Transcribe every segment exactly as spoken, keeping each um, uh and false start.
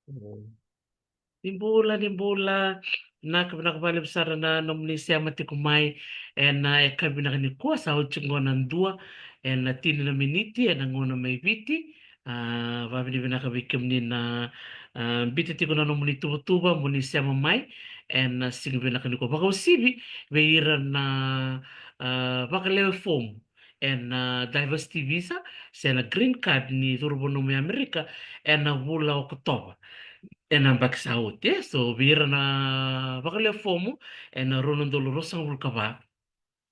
Ni bula, ni bula. Vinaka, vinaka vakalevu sara na nomuni sema tiko mai ena yakavi vinaka nikua, sa oti qo na dua ena tini na miniti ena gauna mai Viti. A, vakavinavinaka vei kemuni na, a, biuta tiko na nomuni tuvatuva moni sema mai ena siga vinaka nikua. Vakauasivi vei ira na, a, vakalewe fomu ena diversity visa se na green card ni curu vanua mai Amerika ena vula Okotova ena yabaki sa oti, e. So vei ira na vakalewe fomu ena rua na udolu ruasagavulu ka va,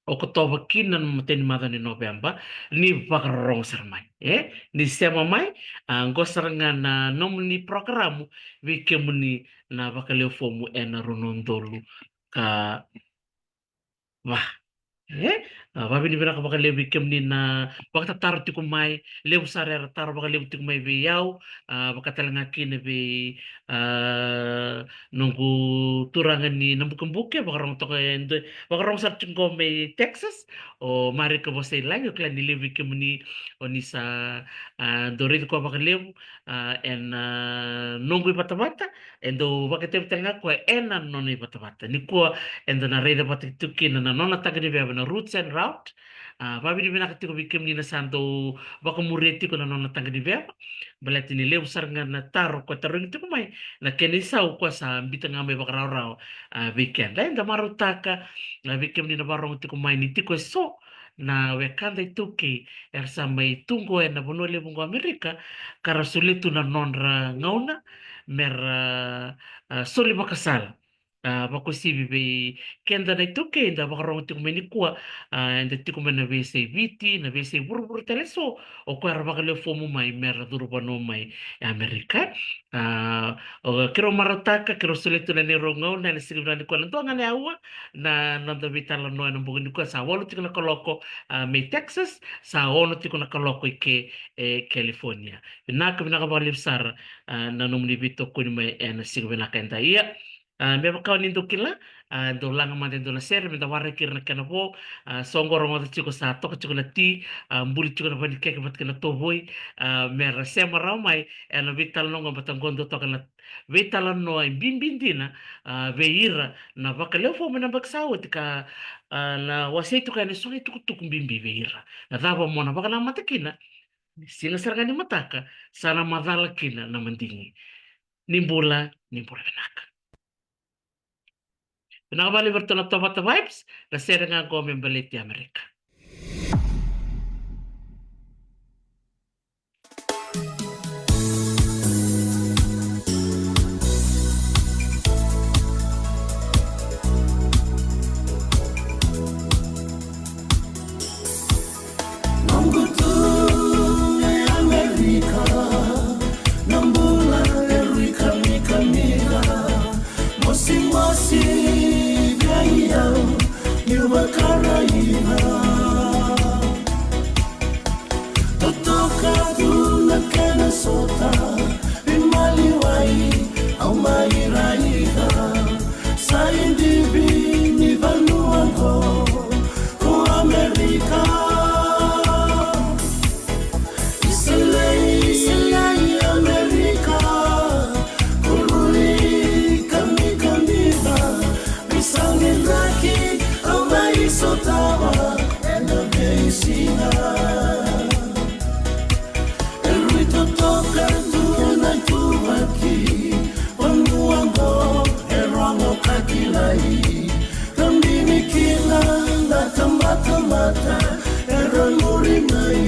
Okotova ki na matai ni macawa ni Noveba, ni vakarorogo sara mai, e, ni sema mai. A, qo sara ga na nomuni porokaramu vei kemuni na vakalewe fomu ena rua na udolu ka va. E? A, vakavinavinaka vakalevu vei kemuni na vakatataro tiko mai, levu sara era taro vakalevu tiko mai vei au, a, vaka tale ga kina vei, a, noqu turaga ni Nabukebuke, vakarogo toka e dua, vakarogo sara tiko qo mai Texas, o Marika Vosailagi. Au kila ni levu vei kemuni o ni sa, a, dau raici koya vakalevu, a, ena, a, noqu ivatavata, e dau vakatevi tale ga koya ena nona ivatavata. Nikua eda na raica vata tu kina na nona taqa ni veva na Roots and Route. A, vakavinavinaka tiko vei kemuni na sa dau vakamuria tiko na nona taqa ni veva. Baleta ni levu sara ga na taro koya tarogi tiko mai, na kena isau koya sa biuta ga mai vakarawarawa, a, vei keda. Eda marautaka, a, vei kemuni na vakarogo tiko mai ni tiko eso na wekada iTaukei era sa mai tu qo ena vanua levu qo Amerika, ka ra solia tu na nodra gauna mera, a, soli vakasala. A, vakauasivi vei keda na iTaukei eda vakarogo tiko mai nikua, a, eda tiko mai na veiyasai Viti, na veiyasai vuravura tale eso, o koya era vakalewe fomu mai mera curu vanua mai Amerika. A, o, keirau marautaka, keirau solia tu na neirau gauna ena siga vinaka nikua, na dua ga na aua, na noda veitalanoa ena bogi nikua. Sa walu tiko na kaloko, a, mai Texas, sa ono tiko na kaloko i ke e California. Vinaka, vinaka vakalevu sara, a, na nomuni veitokoni mai ena siga vinaka edai. Ia, a, me vaka o ni dau kila, a, dau laga mada e dua na sere meda waraki ira na kena vo. A, so qo rogoca tiko sa toka tiko na ti, a, buli tiko na vanikeke vata kei na tovoi, a, mera sema rawa mai ena veitalanoa qo, baleta qo dau toka na veitalanoa e bibi dina, a, vei ira na vakalewe fomu ena yabaki sa oti ka, a, na wasei tu ka ena so na itukutuku bibi vei ira. Na cava mo na vakanamata kina? Ni siga sara ga ni mataka sa na macala kina na madigi. Ni bula, ni bula vinaka. Vinaka vakalevu vei iratou na Tovata Vibes, na sere ga qo me baleti Amerika. Noqu tu e Amerika, na bula e rui kamikamica, mosimosi vei au niu vakaraica. Totoka tu na kena sota, veimaliwai au mai raica. Sa idivi ni vanua qo ko Amerika. Iselei, iselei Amerika, ko rui kamikamica, veisau ni draki au mai sotava ena veisiga. E rui totoka tu na ituvaki, vanua qo e rogo ka kilai, ka bibi kina na tamata mata era muri mai.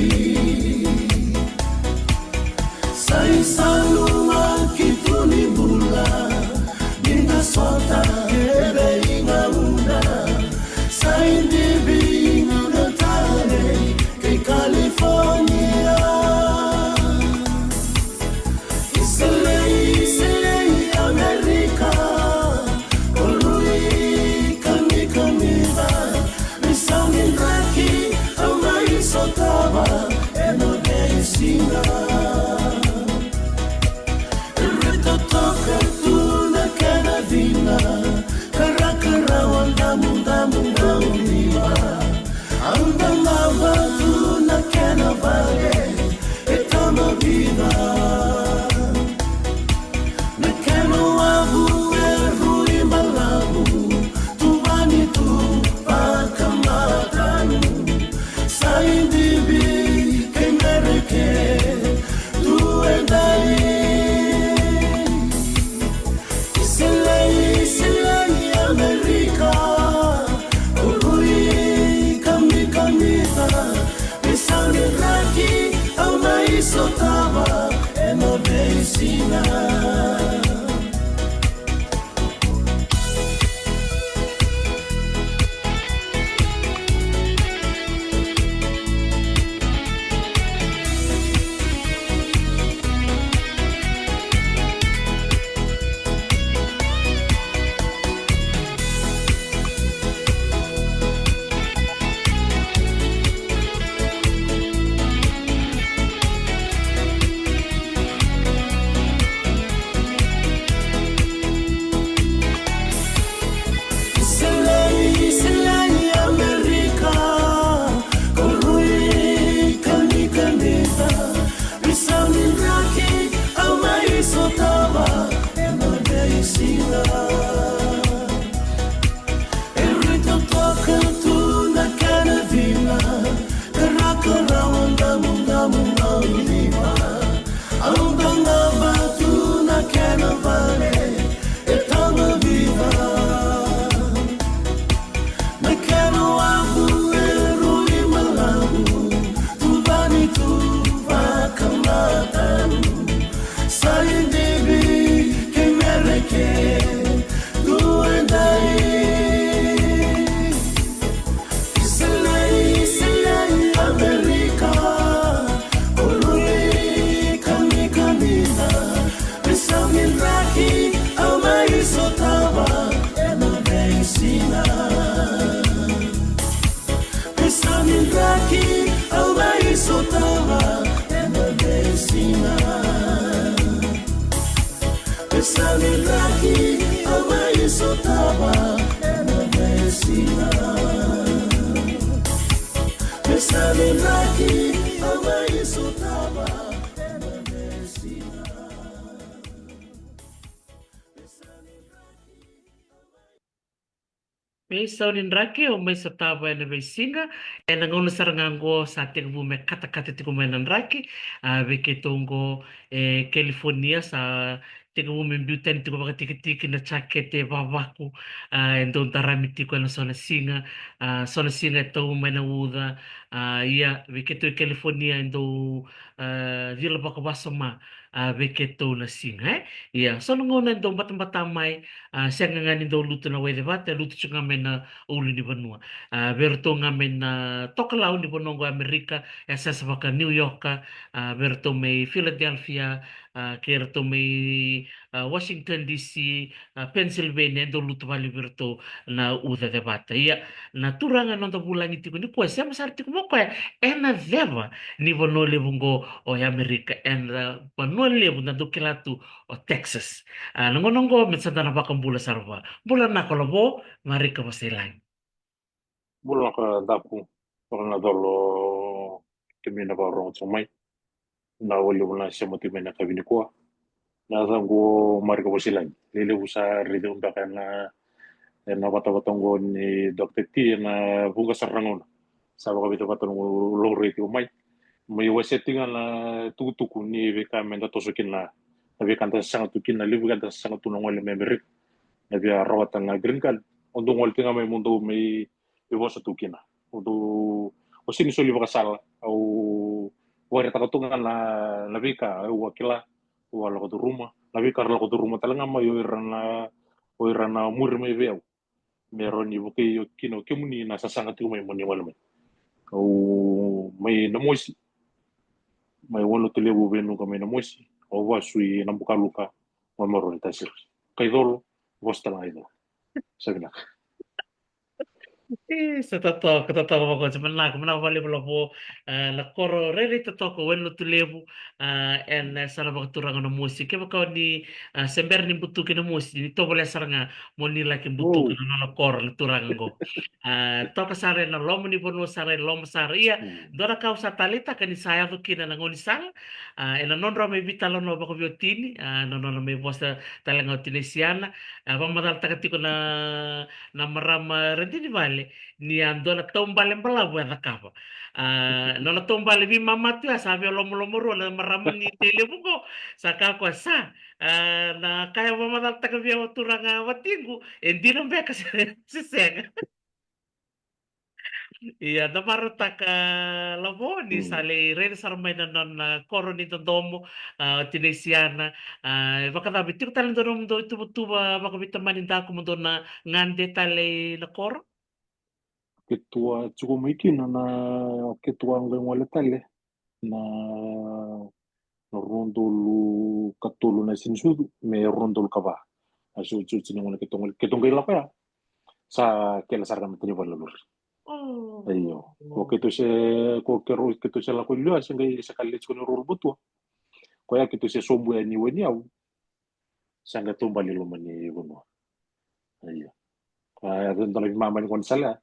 Sa isau luma ki tu ni bula, ni da sota e veigauna. Sa idivi na talei kei California. Iselei, iselei Amerika, ko rui kamikamica, veisau ni draki au mai sotava ena veisiga. Isileli, Isileli, Amerika, kolui kanikanika, veisau ni draki au mai sotava ena veisiga. E rui totoka tu na kena vina, karakarawa damudamu au lima. Au dagava tu na kena vale e tama viva. Na kena wavu e rui malavu, tuvani tu vakamatau. Sa idivi kei Mereke tu e dai. Isileli, Isileli, Amerika, kolui kanikanika, veisau ni draki au mai sotava ena veisiga. Veisau ni draki au mai sotava ena veisiga. Veisau ni draki au mai sotava ena veisiga. Veisau ni draki au mai sotava ena veisiga. Veisau ni draki au mai sotava ena veisiga. Ena gauna sara ga oqo sa tekivu me katakata tiko mai na draki. A, vei keitou oqo e California sa tekivu me biu tani tiko vakatikitiki na jakete vavaku. A, e dau darami tiko ena so na siga. A, so na siga e tau mai na uca. A, ia vei keitou e California e dau, a, cila vakavasoma, a, vei keitou na siga, e? Ia, so na gauna e dau batabata mai, a, sega ga ni dau lutu na waicevata, e lutu tiko ga mai na ulunivanua. A, vei iratou ga mai na tokalau ni vanua oqo Amerika, e sesa vaka New York, a, vei iratou mai Philadelphia, a, kei iratou mai, a, Washington D C, a, Pennsylvania, e dau lutu vale vei iratou na uca cevata. Ia, na turaga e noda vulagi tiko nikua, sema sara tiko mai o koya ena ceva ni vanua levu oqo o Amerika, ena vanua levu da dau kila tu o Texas. A, na gauna oqo me sa da na vakabula sara vua. Bula na kolavo, Marika Vosailagi. Bula na ka Dapu, bula na colo, kemuni na vakarorogo tiko mai. Na walevu na sema tiko mai na kavi nikua. Na yacaqu o Marika Vosailagi. Lelevu sa raici au beka ena, ena vatavata oqo ni Doctor T ena vuqa sara na gauna. Sa vakavica vata noqu laurai tiko mai. Mai wasea tiko ga na tukutuku ni veika me da toso kina, na veika da sasaga tu kina, levu ka da sasaga tu na gole mai Amerika. Na via rawata na green card. O dou gole tiko ga mai mo dou mai, mai vosa tu kina. O dou, o sega ni soli vakasala. Au vakaraitaka tu ga na, na veika au a kila, au a lako curuma. Na veika ra lako curuma tale ga mai o ira na, o ira na muri mai vei au. Me rawa ni vukei kina o kemuni na sasaga tiko mai mo ni gole mai. Au mai Namosi. Mai Wainlotulevu, Veinuka mai Namosi. Au vasu i Nabukaluka, Wamarua ni Tasiri. Kaicolo, vosa tale ga Kaicolo. Sa vinaka. E, sa totoka, totoka vakoti, manako, manako vakalevu Lavo, e, na koro rairai totoka o Wainlotulevu, e, ena, e, yasana vakaturaga o Namosi. Kevaka o ni, e, se bera ni butuki Namosi, ni tovolea sara ga mo ni laki butuka na nona koro na turaga oqo. E, toka sara ena loma ni vanua sara, e loma sara. Ia, dua na ka au sa taleitaka ni sa yaco kina na gaunisala, e, ena nodrau mai veitalanoa vakaveiwatini, e, na nona mai vosa tale ga o Tinesiana, e, vakamacalataka tiko na, na marama Radinivale, ni a dua na taubale balavu e cakava. A, nona taubale veimama tu ya, sa via lomalomarua na marama ni Tailevu qo, sa kaya o koya sa, a, na ka e vakamacalataka vei au o turaga watiqu, e dina beka se, se sega. Ia, da marautaka Lavo ni sa lai raica sara mai na nona koro ni dodomo, a, o Tinai Siana. A, e vakacava, e tiko tale dua nomudou ituvatuva vakaveitamani daku mo dou na gade tale i na koro? Keitou a tiko mai kina na, keitou a qai gole tale na, na rua na udolu ka tolu na siga ni sucu me rua na udolu ka va. A se iotioti ni gauna keitou qai, keitou qai lako ya, sa kele sara ga na matanivala lori. Io. Ko keitou se, ko keirau, keitou se lako i liu ya, se qai, se ka lewe tiko ni rua na udolu ka dua. Koya keitou se sobu yani i Waiau. Sa qai taubale i loma ni vanua. Io. Koya e dua na veimama ni gaunisala ya.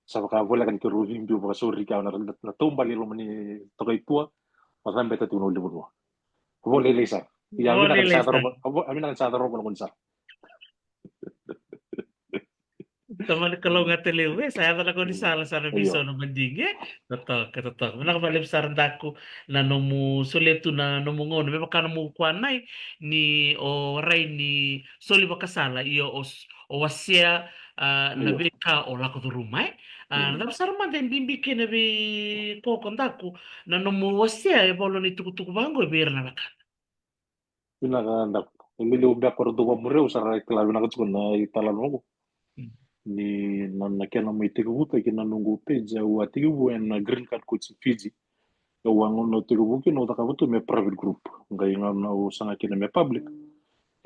Sa vakavoleka ni keirau biu vakasauri kina na, na, na taubale i loma ni toka i tua. Vakacabeta tiko na ulunivanua. Vakalailai sara. Ia, a vinaka ni sa carova, a vinaka ni sa carova na gaunisala. Tamani Kalou ga tale, e, sa yaco na gaunisala, sa na veisau na madigi, e? Totoka, totoka. Vinaka vakalevu sara daku na nomu solia tu na nomu gauna, me vaka nomu kua nai, ni o rai ni soli vakasala, io o s-, o wasea, a, na veika o lako curuma, e? A, na cava sara mada e bibi kina vei koya ko daku, na nomu wasea e valu na itukutuku vaqo vei ira na wekana. Vinaka daku. E lelevu beka ko ra dau vakamuri au, sa ra kila vinaka tiko na italanoa qo. Ni na, na kena mai tekivutaki na noqu page, au a tekivu ena Green Card Coaching Fiji. Au a gauna au tekivu kina au cakava tu me private group. Qai gauna au saga kina me public,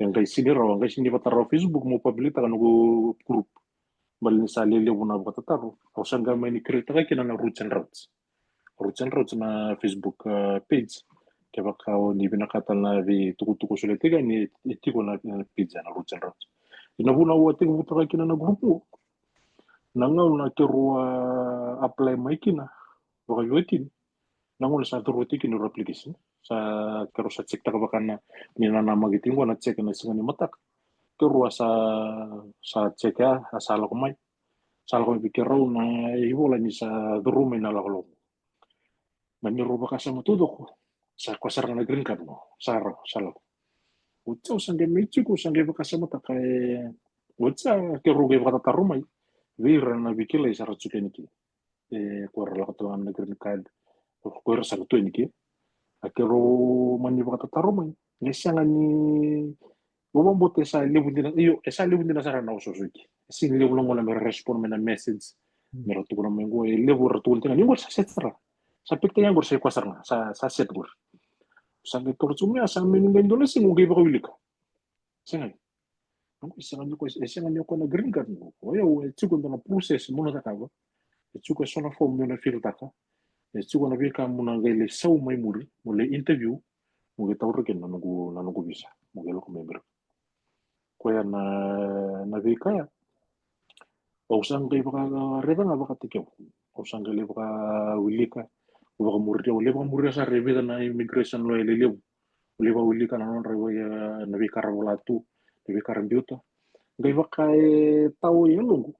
e qai sini rawa, qai sini vata rawa Facebook mo public taka noqu group. Baleta ni sa lelevu na vakatataro. Au sa qai mai ni create taka kina na Roots and Routes. Roots and Routes na Facebook, a, page. Kevaka o ni vinakata na veitukutuku solia tiko yani, e tiko na, na page na Roots and Routes. Ia na vuna au a tekivutaka kina na group qo, na gauna keirau a apply mai kina vakaveiwatini, na gauna sa curu tiko kina na application. Sa keirau sa check taka vaka na, ni nanamaki tiko qo na check na siga ni mataka. Keirau a sa, sa check ya, a sa lako mai. Sa lako mai vei keirau na ivola ni sa curu mai na lakolako. Na neirau vakasama taucoko, sa koya sara ga na green card qo, sa rawa, sa lako. Oti au sa qai mai tiko, sa qai vakasamataka, e, oti sa keirau qai vakatataro mai vei ira na veikilai sa ra tiko yani ke. E, ko ira lako tale ga mai na green card, ko ira sa ra tu yani ke. A keirau mani vakatataro mai, e sega ni, au vakabauta e sa levu dina, io, e sa levu dina sara na osooso ke. E sega ni levu na gauna me ra respond mai na message, me ra tukuna mai qo, e levu ra tukuna tiko ga ni qori sa set sara. Sa pick-taki ga qori sa i koya sara ga, sa, sa set qori. Sa qai toro tiko mai, sa mai ni qai dua na siga au qai vakawilika. Sega ni. Au qai sega ni o koya, e sega ni o koya na green card qo. O yau e tiko e dua na process meu na cakava. E tiko e so na form meu na fill taka. E tiko na veika meu na qai lai sau mai muri, meu lai interview, meu qai taura kina na noqu, na noqu visa, meu qai lako mai Amerika. Koya na, na veika ya. Au sa qai vakaraica ga vakataki au. Au sa qai lai vakawilika, vakamuri, au lai vakamuria sara e vica na immigration lawyer lelevu. Au lai vakawilika na nodra, e, na veika ra vola tu, na veika ra biuta. Qai vaka e tao e yaloqu.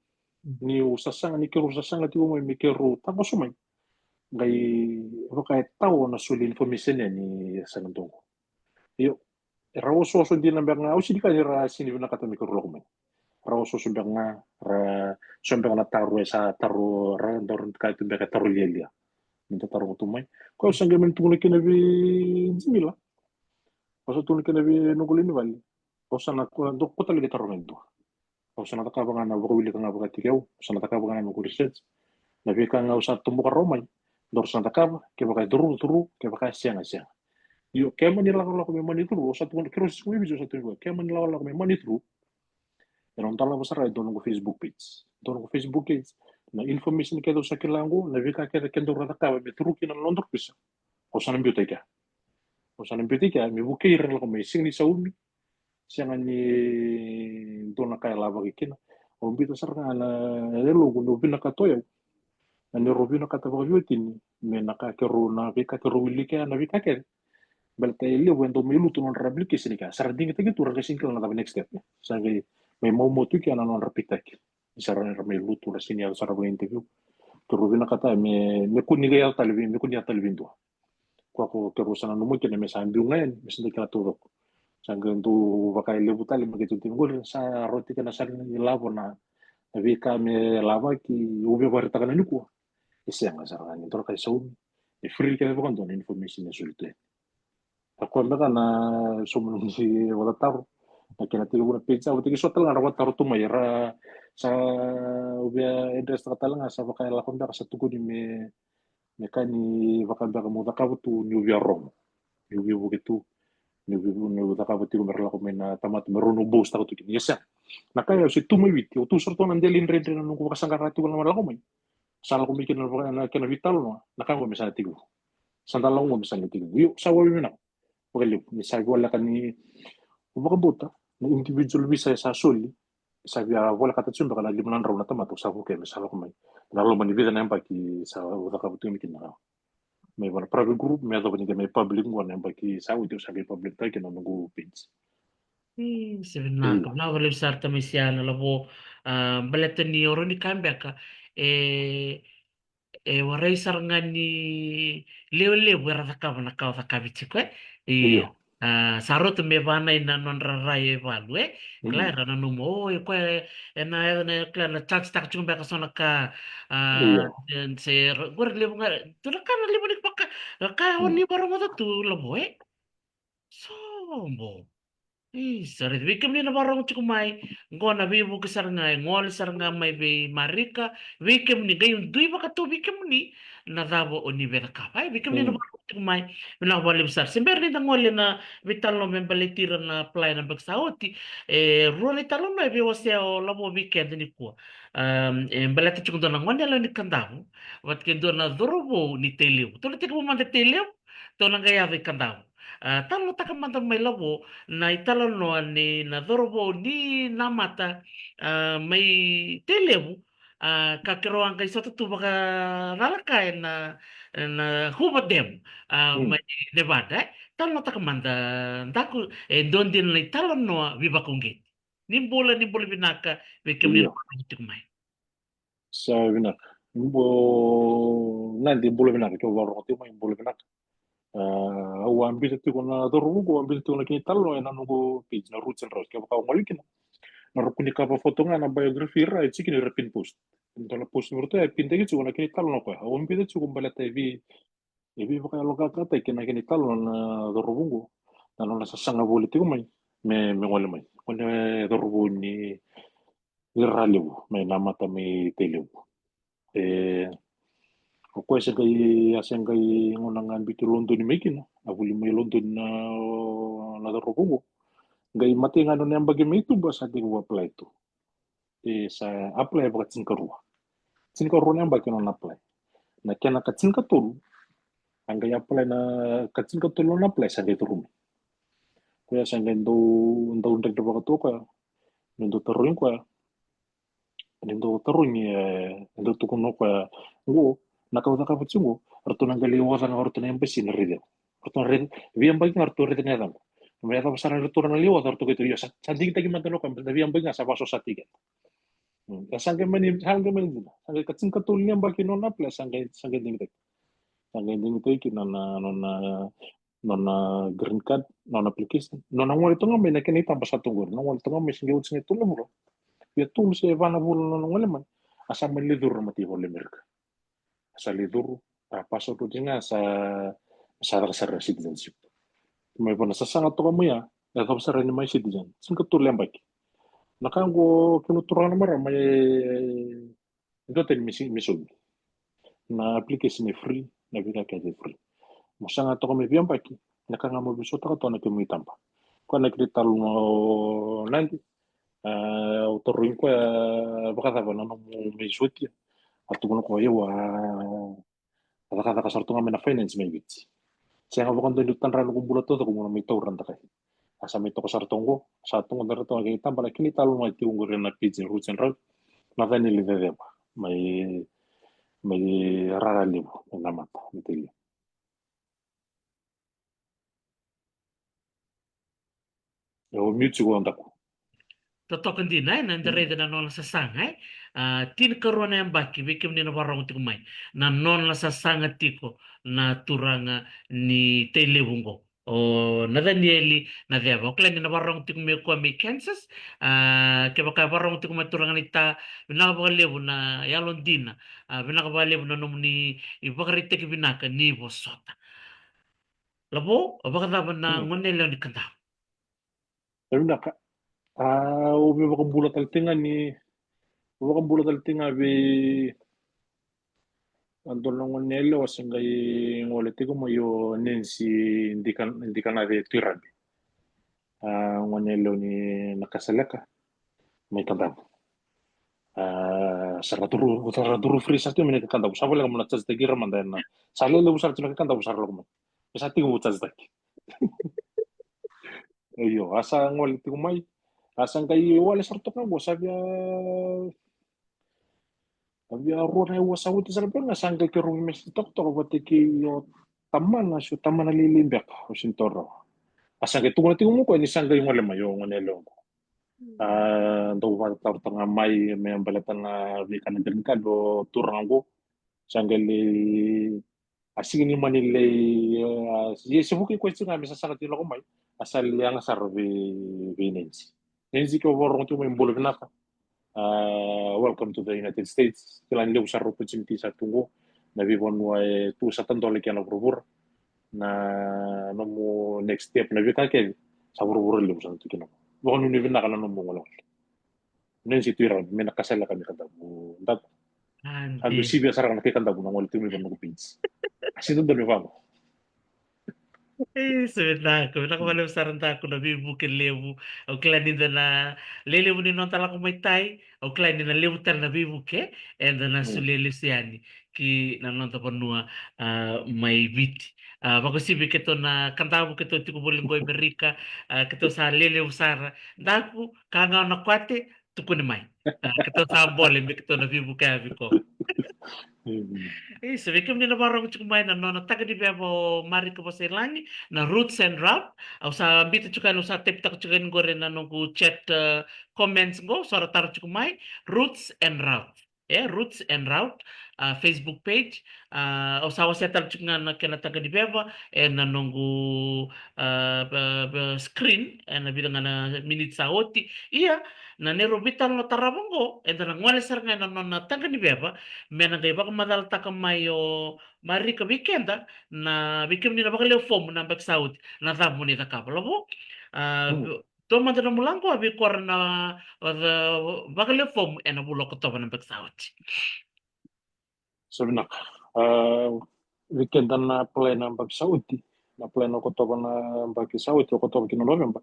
Niu sasaga, ni keirau sasaga tiko mai me keirau takoso mai. Qai vaka e tao na soli information yani e sa na dogo. Io, e ra osooso dina beka ga, au sega ni kila ni ra sega ni vinakata me keirau lako mai. Ra osooso beka ga, ra so beka na taro e sa taro, ra dau ra kaya tu beka e taro lialia. Ni da taro tu mai. Koya au sa qai mani tukuna kina vei Jimila. Au sa tukuna kina vei noqu lewe ni vale. Au sa na, dou kauta tale qai taro ga e dua. Au sa na cakava ga na vakawilika ga vakataki au, au sa na cakava ga na noqu research. Na veika ga au sa toboka rawa mai, daru sa na cakava, kevaka e curu, curu, kevaka e sega, sega. Io, ke mani lakolako me mani curu, au sa tukuna, keirau sa tiko mai Viti, au sa tukuna, ke mani lakolako me mani curu, e na dolava sara e dua noqu Facebook page. Dua noqu Facebook page, na information kece au sa kila qo, na veika kece kedaru a cakava me curu kina na nodaru visa, au sa na biuta i kea. Au sa na biuta i kea me vukei ira na lako mai, sega ni saumi, sega ni dua na ka e lavaki kina. Au biuta sara ga na yaloqu, niu vinakata o yau. Na neirau vinakata vakaveiwatini me na ka keirau, na veika keirau wilika ya, na veika kece. Baleta e levu e dau mai lutu na nodra application i kea, sa ra digitaki tu, ra qai sega ni kila na cava next step. Sa qai mai maumau tu kea na nodra pick-taki. Ni sa ra, ra mai lutu, ra sega ni yaco sara vaka interview. Keirau vinakata me, me kua ni qai yaco tale vei, me kua ni yaco tale vei dua. Koya ko keirau sa nanuma kina me sa biu ga yani, me sa dau kila taucoko. Sa qai dau vaka e levu tale me qai tiko qori, sa rauti kina sara ni lavo na, na veika me lavaki, au via vakaraitaka na nikua. E sega sara ga ni dua na ka e saumi. E free kece vakadua na information e soli tu yani. A koya beka na saumi na nomuni vakatataro. Na kena tekivu na page sa vata kei so tale ga ra vakatataro tu mai ra sa via address taka tale ga sa vaka e lako beka sa tukuni me me ka ni vaka beka mo cakava tu niu via rogo. Niu via vuke tu, niu via vu-, niu cakava tiko me ra lako mai na tamata me rau niu boost taka tu kina. Ia sega. Na ka ya au se tu mai Viti, au tu sara tu na dela i dredre na noqu vakasaqara tiko na lako mai. Sa lako mai kina na vaka-, na kena veitalanoa, na ka qo me sa na tekivu. Sa da lako qo me sa na tekivu. Io, sa vakavinaka. Vakalevu, ni sa voleka ni, au vakabauta, na individual visa e sa soli, sa via volekata tiko beka na lima na drau na tamata au sa vukea me sa lako mai. Na loma ni vica na yabaki sa au cakava tu mai kina na rawa. Mai vua na private group, me yacova ni qai mai public qo na yabaki sa oti au sa qai public taka kina na noqu page. Io, se vinaka, vinaka vakalevu sara tamai Siana Lavo, a, baleta ni o rau ni ka beka, e, e warai sara ga ni lewe levu era cakava na ka o cakavi tiko, e? Io. Io. A, sa rauta me vanai na nodra rai e valu, e? Kila, mm, era nanuma, o, e koya, e na, e na, kila, na charge taka tiko beka so na ka, a, io, e, se, ra-, qori levu ga, tu na ka na levu ni vaka, na ka o ni varogoca tu, Lavo, e? Sobo. Isa, raici vei kemuni na varogo tiko mai, qo na veivuke sara ga, e gole sara ga mai vei Marika, vei kemuni, qai dui vakatau vei kemuni na cava o ni via cakava. Ai, vei kemuni na, mm, varogo tiko mai, vinaka vakalevu sara. Se bera ni da gole na veitalanoa me baleti ira na apply na yabaki sa oti, e rua na italanoa e veiwasea o Lavo weekend nikua. Am, e baleta tiko dua na gone yalewa ni Kadavu vata kei dua na cauravou ni Tailevu. Tou na tekivu mada Tailevu, tou na qai yaco i Kadavu. A, talanoataka mada mai Lavo na italanoa ni na cauravou ni Namata, a, mai Tailevu, a, ka keirau a qai sota tu vakacalaka ena, ena Hoover Dam, a, mm, mai Nevada, e. Talanoataka mada, Daku, e dua dina na italanoa veivakauqeti. Ni bula, ni bula vinaka vei kemuni, io, na vakarorogo tiko mai. Sa vinaka. Ni bu-, Nadi, bula vinaka, ke o vakarorogo tiko mai, bula vinaka. A, au a biuta tiko na cauravou qo, au a biuta tiko na kena italanoa ena noqu page na Roots and Routes. Kevaka o gole kina, na ruku ni cover photo ga na biography ra, e tiko kina ira pin post. Dua na post ni ratou e pin taki tiko na kena italanoa koya. Au a biuta tiko baleta e vei, e veivakayaloqaqataki na kena italanoa na cauravou qo. Na nona sasaga voli tiko mai me, me gole mai. Ko na cauravou ni Ralevu, mai Namata, mai Tailevu. E, o koya se qai, a se qai gauna ga biuti Lodoni mai kina, a vuli mai Lodoni na, na cauravou qo. Qai matai ga nona yabaki mai tuba sa tekivu apply tu. E sa apply vakatinikarua. Tinikarua na yabaki nona apply. Na kena ka tinikatolu, a qai apply na ka tinikatolu nona apply sa qai curu mai. Koya sa qai dau, dau dredre vakatu o koya. Ni dau tarogi koya. Ni dau tarogi, e, ni dau tukuna o koya. Qo, na ka au cakava tiko qo, ratou na qai lai oca ga o ratou na embassy na raici au. Ratou na raici, veiyabaki ga ratou raica na yacaqu. Me yacova sara ni ratou na lai oca, ratou qai tukuna, io, sa, sa digitaki mada na koya, na veiyabaki ga sa vakasosataki keda. Mm, e sa qai mani, sa qai mani dina. Sa qai ka tinikatolu ni yabaki nona apply, sa qai, sa qai digitaki. Sa qai digitaki na, na, nona, nona green card, nona application. Nona gole toka mai na kena itaba sa tu qori. Na gole toka mai sa qai oti sa qai tolu na vula. Via tolu se va na vula nona gole mai. A sa mani lai curu na mataivalu e Amerika. Sa lai curu, a, passport oti ga sa, sa caka sara na citizenship. Mai vua na sasaga toka mai ya, e yacova sara ni mai citizen. Tinikatolu yabaki. Na ka qo kemuni turaga na marama, e, e dua tani me si-, me saumi. Na application e free, na veika kece e free. Mo saga toka mai veiyabaki, na ka ga mo veisautaka toka na kemu itaba. Koya na kena italanoa o Nadi, a, au tarogi koya vakacava na nomu mai sotia. A tukuna koya, io, a, a cakacaka sara tu ga mai na finance mai Viti. Sega vakadua niu tadra noqu bula taucoko meu na mai taura na dakai. A sa mai toka sara toka qo, sa toka sara toka na kena itaba, na kena italanoa tiko qori ena page ni Roots and Routes. Na cava ni lai ceceva mai, mai Ralevu, mai Namata, mai Tailevu. E, o mute tiko o Daku. Totoka dina, e, na da raica na nona sasaga, e. A, tinikarua na yabaki, vei kemuni na vakarorogo tiko mai. Na nona sasaga tiko na turaga ni Tailevu qo. o Nacanieli Naceva. O kila ni na vakarorogo tiko mai o koya mai Kansas. A, kevaka e vakarorogo tiko mai turaga naita, vinaka vakalevu na yalodina. A, vinaka vakalevu na nomuni ivakaraitaki vinaka ni vosota. Lavo, o vakacava na gone yalewa ni Kadavu? E vinaka. A, au via vakabula tale tiko ga ni, au vakabula tale tiko ga vei a dua na gone yalewa sa qai gole tiko mai, o Nancy Dika, Dikanace Tuirabe. A, gone yalewa ni Nakasaleka mai Kadavu. A, sa ra turu, sa ra turu free sa tiko mai na kai Kadavu. Sa voleka mo na charge taki ira mada ena. Sa lelevu sara tiko na kai Kadavu sa ra lako mai. E sa tiko vo charge taki. Io, a sa gole tiko mai. A sa qai wale sara toka qo, sa via, sa via rua na aua sa oti sara beka ga sa qai keirau veimeseti tokatoka vata kei o tamana, se o tamana lailai beka, au sega ni taura rawa. A sa qai tukuna tiko mai o koya ni sa qai gole mai o gone yalewa qo. A, dau vakatarotaroga mai me baleta na veika na green card o turaga qo. Sa qai lai, a sega ni mani lai, a, ia se vuki koya tiko ga me sasaga tiko lako mai. A sa lai yaga sara vei, vei Nancy. Nancy, ke o vakarorogo tiko mai, bula vinaka. A, welcome to the United States. Kila ni levu sara opportunity sa tu qo. Na veivanua e tu sa tadola kina na vuravura. Na nomu next step, na veika kece sa vuravura levu sa tu kina. Vakanuinui vinaka na nomu gole. Nancy Tuirabe mai Nakasaleka mai Kadavu. Data. A, dou sivia sara ga na kai Kadavu na gole tiko mai vei noqu page. A sega ni dodonu me vaqo. E, sa vinaka, vinaka vakalevu sara Daku na veivuke levu. Au kila ni da na lelevu ni noda lako mai tai, au kila ni na levu tale na veivuke eda na solia lesu yani ki na noda vanua, a, mai Viti. A, vakauasivi keitou na Kadavu keitou tiko voli qo i Merika, a, keitou sa lelevu sara. Daku, ka ga o na kwate, tukuni mai. A, keitou sa bole me keitou na veivuke a viko. Isa, vei kemuni na vakarorogo tiko mai na nona taga ni veva o Marika Vosailagi, na Roots and Route. Au sa bita tiko yani, au sa taipitaka tiko yani qori na noqu chat, a, comments qo, so ra taro tiko mai, Roots and Route. E, Roots and Route, a, Facebook page. A, au sa wasea tale tiko ga na kena taga ni veva ena noqu, a, screen ena vica ga na miniti sa oti. Ia, na neirau veitalanoa tarava qo, eda na gole sara ga ena nona taga ni veva me na qai vakamacalataka mai o Marika vei keda, na, vei kemuni na vakalewe fomu na yabaki sa oti, na cava mo ni cakava, lavo. A, dua mada na mulaqu a veikoro na, a, vakalewe fomu ena vula o Okotova na yabaki sa oti. Sa vinaka. A, vei keda na apply na yabaki sa oti, na apply na Okotova na yabaki sa oti, Okotova ki na Noveba.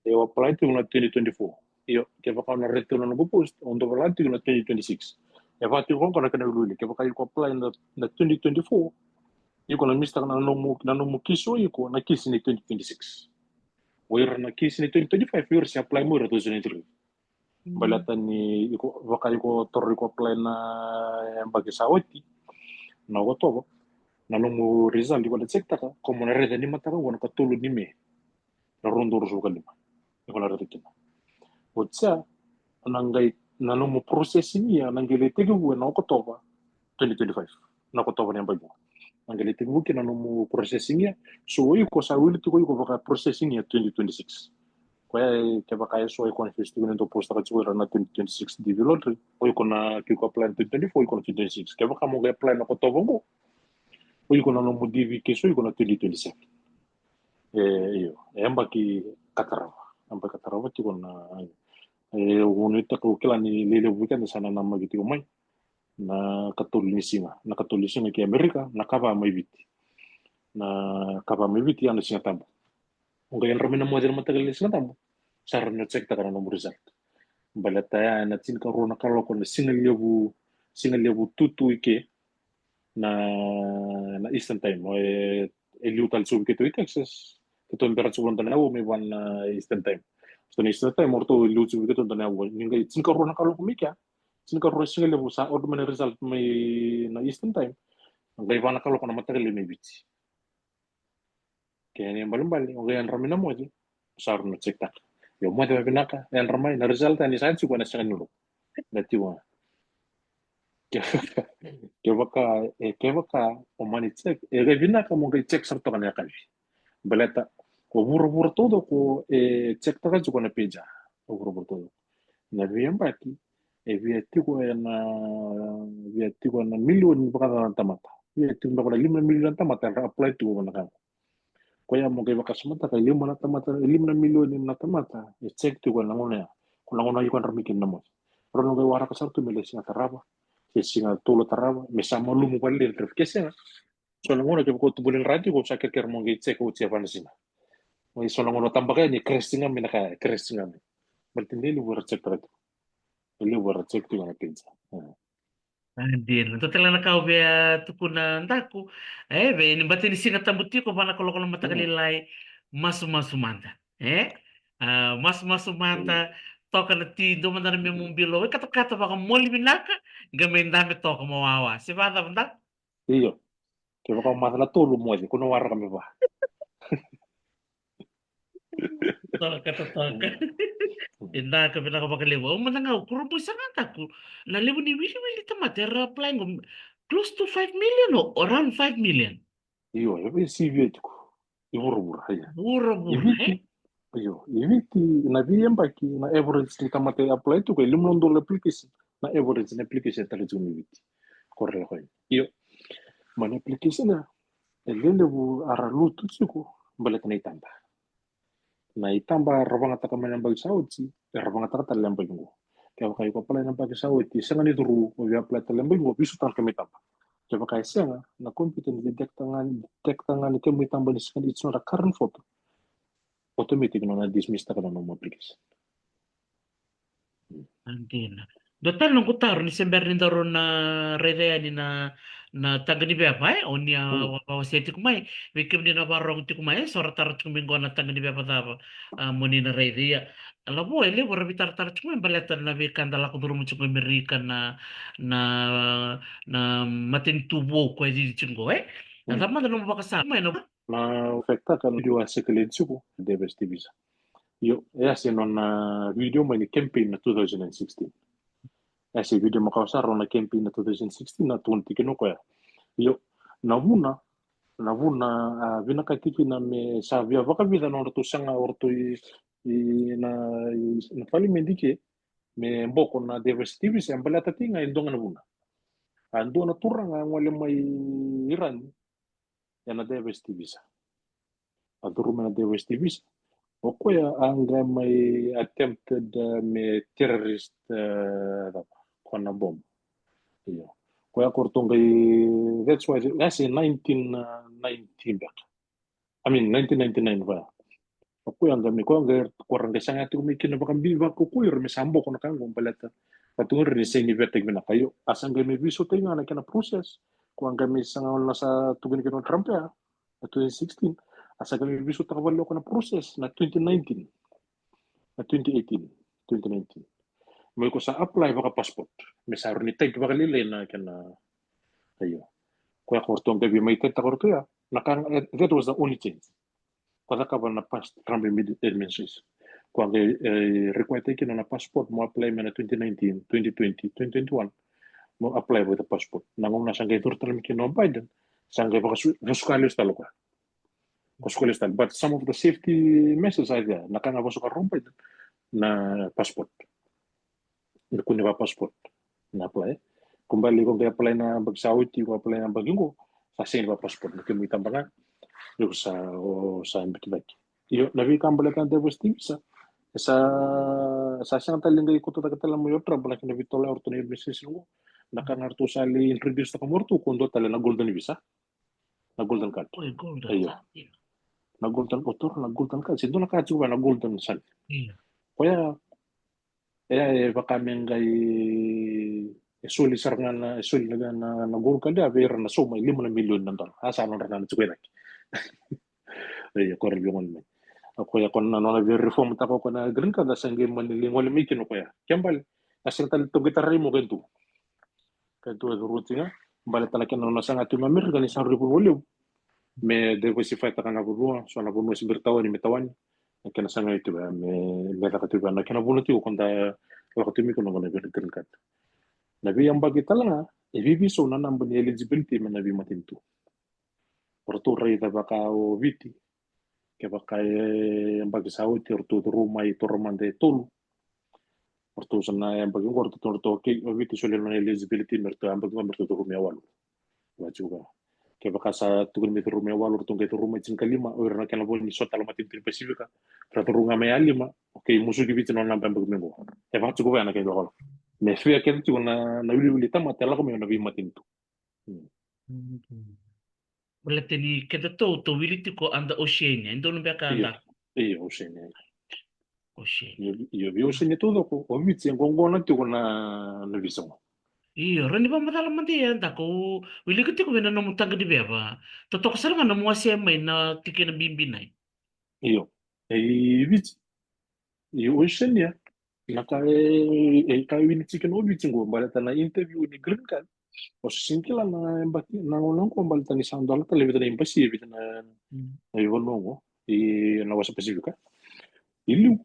E, au apply tiko na twenty twenty-four. Io, kevaka o na raica tiko na noqu post, au dau vola tiko na twenty twenty-six. E vaka tiko qo na kena wiliwili, kevaka iko apply na, na twenty twenty-four, iko na miss-taka na nomu, na nomu kisi o iko na kisi ni twenty twenty-six. O ira na kisi ni twenty twenty-five, o ira se apply mai o ira twenty twenty-three. Baleta ni iko, vaka iko toro iko apply na yabaki sa oti, na Okotova, na nomu result iko na check-taka, ko mo na raica ni mataka qo na katolu ni Me, na rua na udolu ruasagavulu ka lima. Iko na raica kina. Oti ya, na qai, na nomu processing year na qai lai tekivu ena Okotova twenty twenty-five. Na Okotova na yabaki qo na qai lai tekivu kina na nomu processing year. So o iko sa wili tiko iko vaka processing year twenty twenty-six. Koya, kevaka e so e confuse tiko ni dau post-taka tiko ira na twenty twenty-six D V lottery, o iko na, ke iko apply na twenty twenty-four, o iko na twenty twenty-six. Kevaka mo qai apply na Okotova qo, o iko na nomu D V ke so, o iko na twenty twenty-seven. E, io, e yabaki ka tarava. Yabaki ka tarava tiko na, e, au nuitaka, au kila ni lelevu vei keda sa nanamaki tiko mai na katolu ni siga, na katolu ni siga ki Amerika, na kava mai Viti. Na kava mai Viti ya na Siga Tabu. O qai yadra mai na moce na mataka lailai ni Siga Tabu, sa rawa ni o check-taka na nomu result. Baleta ya ena tinikarua na kaloko na siga levu, siga levu tutu i ke, na, na Eastern Time. O e, e liu tale tiko vei keitou i Texas, keitou bera tiko na dua na aua mai vua na Eastern Time. So na Eastern Time o ratou e liu tiko vei keitou dua na aua. Ni qai tinikarua na kaloko mai kea, tinikarua siga levu sa out mai na result mai na Eastern Time. Qai va na kaloko na mataka lailai mai Viti. Kena ibalebale, o qai yadra mai na moce, sa rawa ni o check-taka. Io, moce vavinaka, yadra mai na result ya ni sa tiko ena sega ni lako. Na tiko ga. Kevaka, e, kevaka o mani check, e qai vinaka mo qai check sara toka na yakavi. Baleta Ko vuravura taucoko e check taka tiko na page. Ko vuravura taucoko. Na veiyabaki e via tiko ena, via tiko ena milioni vakacaca na tamata. Via tiko beka na lima na milioni na tamata era apply tiko na ka. Koya mo qai vakasamataka e lima na tamata, e lima na milioni na tamata e check tiko ena gauna ya. Ko na gauna iko na drami kina na mosi. Rau na qai waraka sara tu me lai siga tarava, se siga tolu tarava, me sa malumu vale ni drami ke sega. So na gauna kevaka o tu voli na rati ko sa kerekere mo qai check oti e va na siga. Mai so na gauna tabaka yani crash ga mai na ka, crash ga mai. Baleta ni levu era check taka tiko. Levu era check tiko na page. A dina. Dua tale na ka au via tukuna, Daku. E vei ni bati ni Siga Tabu tiko, va na kaloko na mataka lailai. Masumasu mada. E? A, masumasu mada. Toka na ti, dua mada na memu bilo. E katakata vakamoli vinaka. Qai mai dabe toka mo wawa. Se vacava, Daku? Io. Kevaka o maca na tolu moce, ko na waraka me va. Toka, toka. E daka vinaka vakalevu. Au mada ga au kurabuitaka, Daku, na levu ni wiliwili tamata era apply qo, close to five million or around five million. Io, e vei sivia tiko. I vuravura, ia. Vuravura, e? Io, i Viti na veiyabaki na average ni tamata e apply tiko e lima na udolu application. Na average na application e tara tiko mai Viti. Ko raica koya. Io. Mai na application ya, e lelevu era lutu tiko baleta na itaba. Na itaba era vagataka mai na yabaki sa oti, era vagataka tale na yabaki qo. Kevaka iko apply na yabaki sa oti, sega ni curu, o via apply tale na yabaki qo, veisotaka na kemu itaba. Kevaka e sega, na computer ni detect ga, detect ga ni kemu itaba ni sega ni, it's not a current photo, automatic nona dismiss taka na nomu application. A dina. Dua tale noqu taro ni se bera ni daru na raica yani na, na taqa ni veva, e? O ni a, mm, wa, wa, wasea tiko mai. Vei kemuni na vakarorogo tiko mai, e? So ra taro tiko mai qo na taqa ni veva cava, a, mo ni na raica, ia. Lavo, e levu ra veitaratara tiko mai baleta na veika da lako curuma tiko mai Amerika na, na, na matanitu vou ko e cici tiko qo, e? Na, mm, cava mada nomu vakasama, e, na Na fact taka na video a circulate tiko, Davis Divisa. Io, e a se nona video mai ni campaign na two thousand and sixteen. E a se video makawa sara na campaign na two thousand sixteen na tukuna tiko kina o koya. Io, na vuna, na vuna a vinakati kina me sa via vakavica na nodratou saga o ratou i, i na, i na parliament ke me boko na Davis Divisa, e baleta tiko ga e dua ga na vuna. A dua na turaga a gole mai Iran, ena Davis Divisa. A curuma na Davis Divisa. O koya a qai mai attempted, uh, me terrorist, uh, ko na bom. Io. Koya ko ratou qai, that's why, that's in nineteen ninety beka. I mean, nineteen ninety-nine vaya. O koya qai mai, koya qai, ko ra qai saga tiko mai kina vakabibi vakaukaua ira me sa boko na ka qo baleta. Ka tu ira ni sega ni vetaki vinaka, io. A sa qai mai veisautaki ga na kena process. Ko a qai mai saga na sa tukuni kina o Trump ya, na twenty sixteen. A sa qai mai veisautaka vale o koya na process na twenty nineteen. Na twenty eighteen, twenty nineteen. Mai ko sa apply vaka passport. Me sa rui ni tight vakalailai na kena, io. Koya ko ratou qai via mai tight taka o ratou ya. Na ka, that was the only change. Ko cakava na past Trump administration. Ko a qai, e, require taki kina na passport mo apply mai na twenty nineteen, twenty twenty, twenty twenty-one. Mo apply with a passport. Na gauna sa qai curu tale mai kina o Biden, sa qai vakasu-, vakasuka lesu tale o koya. Vakasuka lesu tale. But some of the safety measures are there. Na ka ga vakasuka o Biden, na passport. Na kune va passport na apply. Ko bale ko qai apply na yabaki sa oti, ko apply na yabaki qo, sa sega ni va passport na kemu itaba ga. Io, sa, o, sa bikibaki. Io, na veika baleta na Davis Divisa, sa, sa sega tale ni qai koto cake tale mai o Trump na kena veitolai o ratou na administration qo. Na ka ga ratou sa lai introduce taka mai o ratou ko dua tale na golden visa. Na golden card. Oi, golden card, io. Na golden, o toro na golden card. Se dua na ka tiko vaya na golden card. Io. Koya, e, e vaka me qai, e soli sara ga na, e soli na, na, na gold card ya vei ira na sauma e lima na milioni na dola. A sa nodra na tiko i cake. Io, ko ra via gole mai. A koya ko na nona via reform taka o koya na green card, a sa qai mani lai gole mai kina o koya. Ke bale, a sega tale ni toqai tarai mo qai tu. Ka tu e curu tiko ga, baleta na kena nona saga tu mai Amerika ni sa rui vanua levu. Me diversify taka na vanua, so na vanua se bera tawani me tawani. Na kena saga tu me, me caka tu na kena vanua tiko ko da lako tu mai ko na vanua vei green card. Na veiyabaki tale ga, e veiveisau na naba ni eligibility me na veimatanitu. O ratou raica vaka o Viti. Kevaka e yabaki sa oti, eratou curu mai, taura mada e tolu. Eratou sa na yabaki qo, eratou, eratou, okay, o Viti solia na eligibility me ratou yabaki qo me ratou curu mai e walu. Vaka tiko ga. Kevaka sa tukuni me curu mai e walu, ratou qai curu mai tinikalima, o ira na kena vo ni so tale matanitu ni Pasifika, ra curu ga mai e lima, okay, musuki Viti na nona naba yabaki mai qo. E vaka tiko vaya na kena lako. Me fair kece tiko na, na wiliwili tamata e lako mai na veimatanitu. Hmm. Baleta ni kedatou, tou wili tiko under Oceania, e donu beka. Io, da. Io, Oceania. Oceania. Io, io, vei Oceania taucoko, o Viti e qo, qo na tiko na, na visa qo. Io, rawa ni vakamacala mada ya, da, ko wilika tiko vei na nomu taqa ni veva. Totoka sara ga na nomu wasea mai na tikina bibi nai. Io, e i Viti. Io, Oceania. Na ka e, e ka e wini tikina o Viti qo, baleta na interview ni green card. O se sega ni kila na embassy, na gauna qo, baleta ni sa dola tale e vica na embassy, e vica na, mm, na ivanua qo, i na wasa Pasifika. I liu.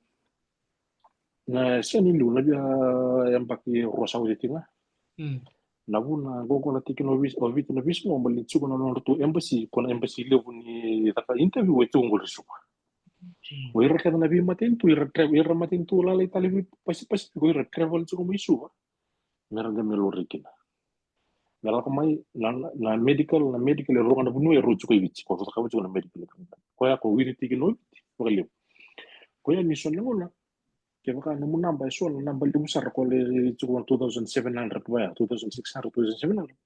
Na, sega ni liu, na via yabaki rua sa oti tiko ga. Mm. Na vuna qo, qo na tikina o Viti, o Viti na visa qo, baleta ni tiko na nodratou embassy, ko na embassy levu ni caka interview e tiko qori Suva. Mm. O ira kece na veimatanitu, ira travel, ira matanitu lalai tale vei Pasi-, Pasifika, o ira travel tiko mai Suva. Me ra qai mai laurai kina. Me lako mai, na, na, na medical, na medical e rua ga na vanua e rau tiko i Viti, ko cakava tiko na medical. Koya ko wini tikina o Viti vakalevu. Koya ni so na gauna, kevaka nomu naba e so na naba levu sara, ko lai tiko na two thousand seven hundred vaya, two thousand six hundred, two thousand seven hundred.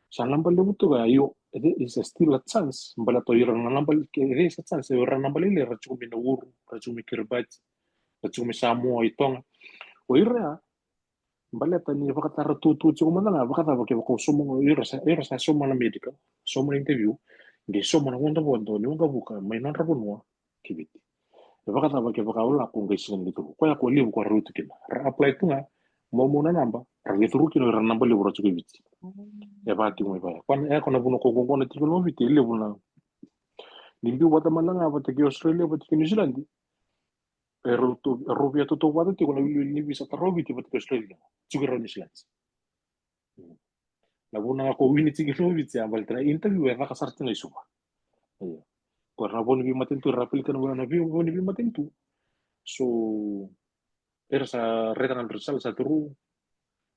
Sa naba levu toka, io, there is a still a chance, baleta o ira na naba, there is a chance, o ira na naba lailai, ra tiko mai Nauru, ra tiko mai Kiribati, ra tiko mai Samoa, i Toga. O ira ya, baleta ni vakatara tutu tiko mada ga, vakacava kevaka o sauma, o ira sa, o ira sa sauma na medical, sauma na interview, qai sauma na vodovodo ni waqavuka mai nodra vanua ki Viti. E vakacava kevaka o lako qai sega ni curu? Koya ko levu ko ra rauta kina. Ra apply tu ga, maumau na naba, ra qai curu kina o ira na naba levu ra tiko i Viti. E vaka tiko mai vaya. Koya na, e koya na vuna ko qo, qo na tikina o Viti, e levu na. Ni biu vata mada ga vata kei Australia, vata kei New Zealand. E rau tu, e rau via tautauvata tiko na wiliwili ni visa tara o Viti vata kei Australia. Tiko e rau New Zealand. Na vuna ga ko wini tikina o Viti ya, baleta na interview e caka sara tiko ga i Suva. Io. Ko ira na vo ni veimatanitu, ira apply kina na vo ni veimatanitu. So, era sa raica ga na result sa curu.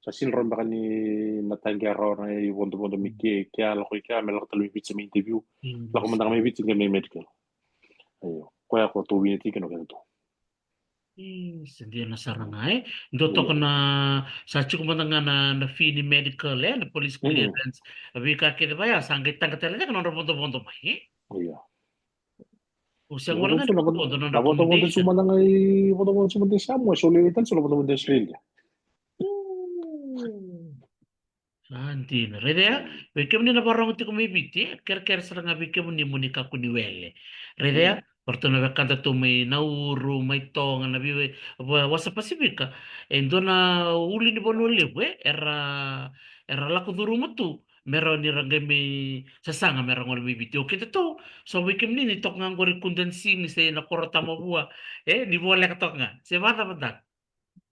Sa sega ni rawa beka ni mataqi rawa na ivodovodo mai ke, ke a lako i ke, me lako tale mai Viti me interview. Mm. Lako mada ga mai Viti qai mai medical. Io. Koya ko tou wini tikina o keda tu. E, sa dina sara ga, e. Dua toka na, sa tiko mada ga na, na fee ni medical, e, na police clearance. A veika kece vaya, sa qai taqa tale cake na nodra vodovodo mai, e. Io. O se gole ga na vodovodo, na vodovodo su mada ga i, vodovodo su mada i Samoa, so lele tale so na vodovodo i Australia. Sa dina. Raica ya, vei kemuni na vakarorogo tiko mai Viti, e, kerekere sara ga vei kemuni mo ni kakua ni wele. Raica ya, o ratou na wekada tu mai Nauru, mai Toga, na vei, wa-, wasa Pasifika. E dua na ulunivanua levu, e, era, era lako curuma tu me rawa ni ra qai mai sasaga me ra gole mai Viti. O keda tu, so vei kemuni ni toka ga qori Kudansi, ni se na koro Tamavua, e, ni voleka toka ga. Se vakacava?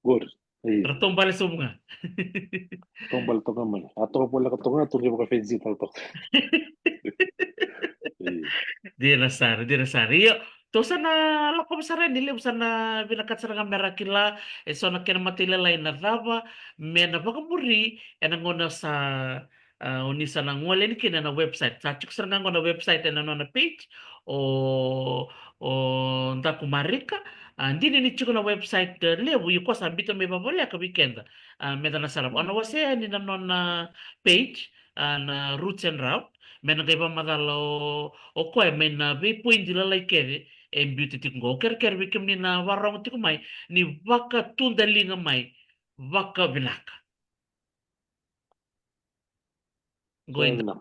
Qori. Io. Ra taubale sobu ga. Taubale toka mai. A toka voleka toka ga, tou qai vakafenisi tale toka. Io. Dina sara, dina sara. Io, tou sa na lakova sara yani, levu sa na vinakata sara ga me ra kila e so na kena matailalai na cava me na vakamuri ena gauna sa A, o ni sa na gole yani kina na website. Sa tiko sara ga qo na website ena nona page o, o Daku Marika. A, dina ni tiko na website, e, levu, ia ko sa biuta mai vavoleka vei keda. A, me da na sarava. O na wasea yani na nona page, a, na Roots and Route. Me na qai vakamacala o, o koya mai na veipoidi lalai kece e biuta tiko qo. Au kerekere vei kemuni na vakarorogo tiko mai ni vakatudaliga mai vakavinaka. Qo e dua.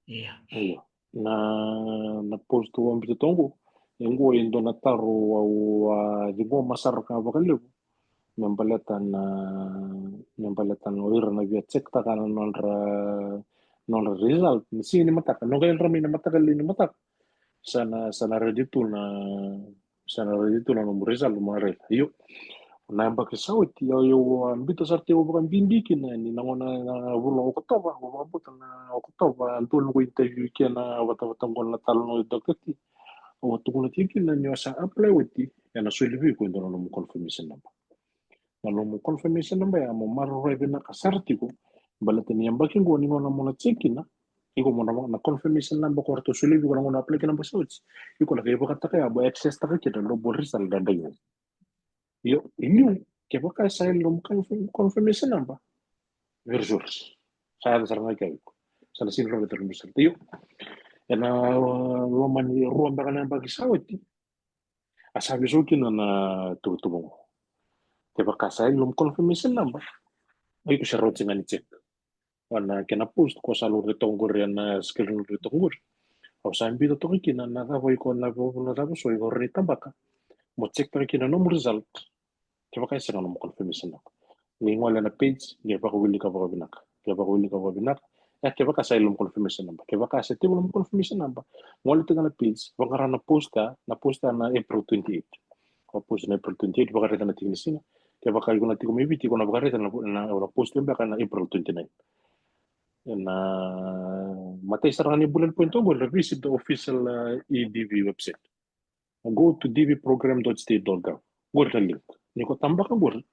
Io. Io. Na, na post au a biuta toka qo, e qo e dua na taro au a ciqoma sara ga vakalevu. Me baleta na, me baleta na o ira na via check taka na nodra, nodra result. Ni siga ni mataka, noqu yadra mai na mataka, lewe ni mataka. Sa na, sa na ready tu na, sa na ready tu na nomu result mo na raica. Io. Na yabaki sa oti, au, au a biuta sara tiko vakabibi kina ni na gauna na vula o Okotova, au vakabauta na Okotova, dua noqu interview kina vatavata qo na talo na Doctor T. O tukuna tiko kina ni o sa apply oti, ena soli vei iko e dua na nomu confirmation number. Na nomu confirmation number ya mo maroroya vinaka sara tiko, baleta ni yabaki qo ni gauna mo na check kina, iko mo na, na confirmation number ko ratou soli vei iko na gauna apply kina basa oti, iko na qai vakataka ya mo access taka kina na nomu result na dai. Io, e liu, kevaka e sa yali nomu confirm-, confirmation number, very sorry. Sa yaco sara ga kea iko. Sa na sini rogo tara musa. Io, ena loma ni rua beka na yabaki sa oti, a sa veisau kina na tuvatuva qo. Kevaka sa yali nomu confirmation number, o iko se rauti ga ni check. Vua na kena post ko sa lori toka qori ena screen lori toka qori. Au sa biuta toka kina na cava iko, na cava, na cava so iko rawa ni tabaka mo check taka kina nomu result. Kevaka e sega nomu confirmation number, ni gole na page, ni vakawilika vakavinaka. Ni vakawilika vakavinaka. E, kevaka sa yali nomu confirmation number. Kevaka sa tiko nomu confirmation number, gole tiko na page, vaqara na post, na post na April twenty-eight. Ko post na April twenty-eight, vakaraica na tiki ni siga. Kevaka iko na tiko mai Viti, iko na vakaraica na, na, na post beka na April twenty-nine. Na imatai sara ga ni bullet point qori, visit the official, uh, E D V website. Go to D V program dot state dot gov. Qori na link. Ni ko tabaka qori,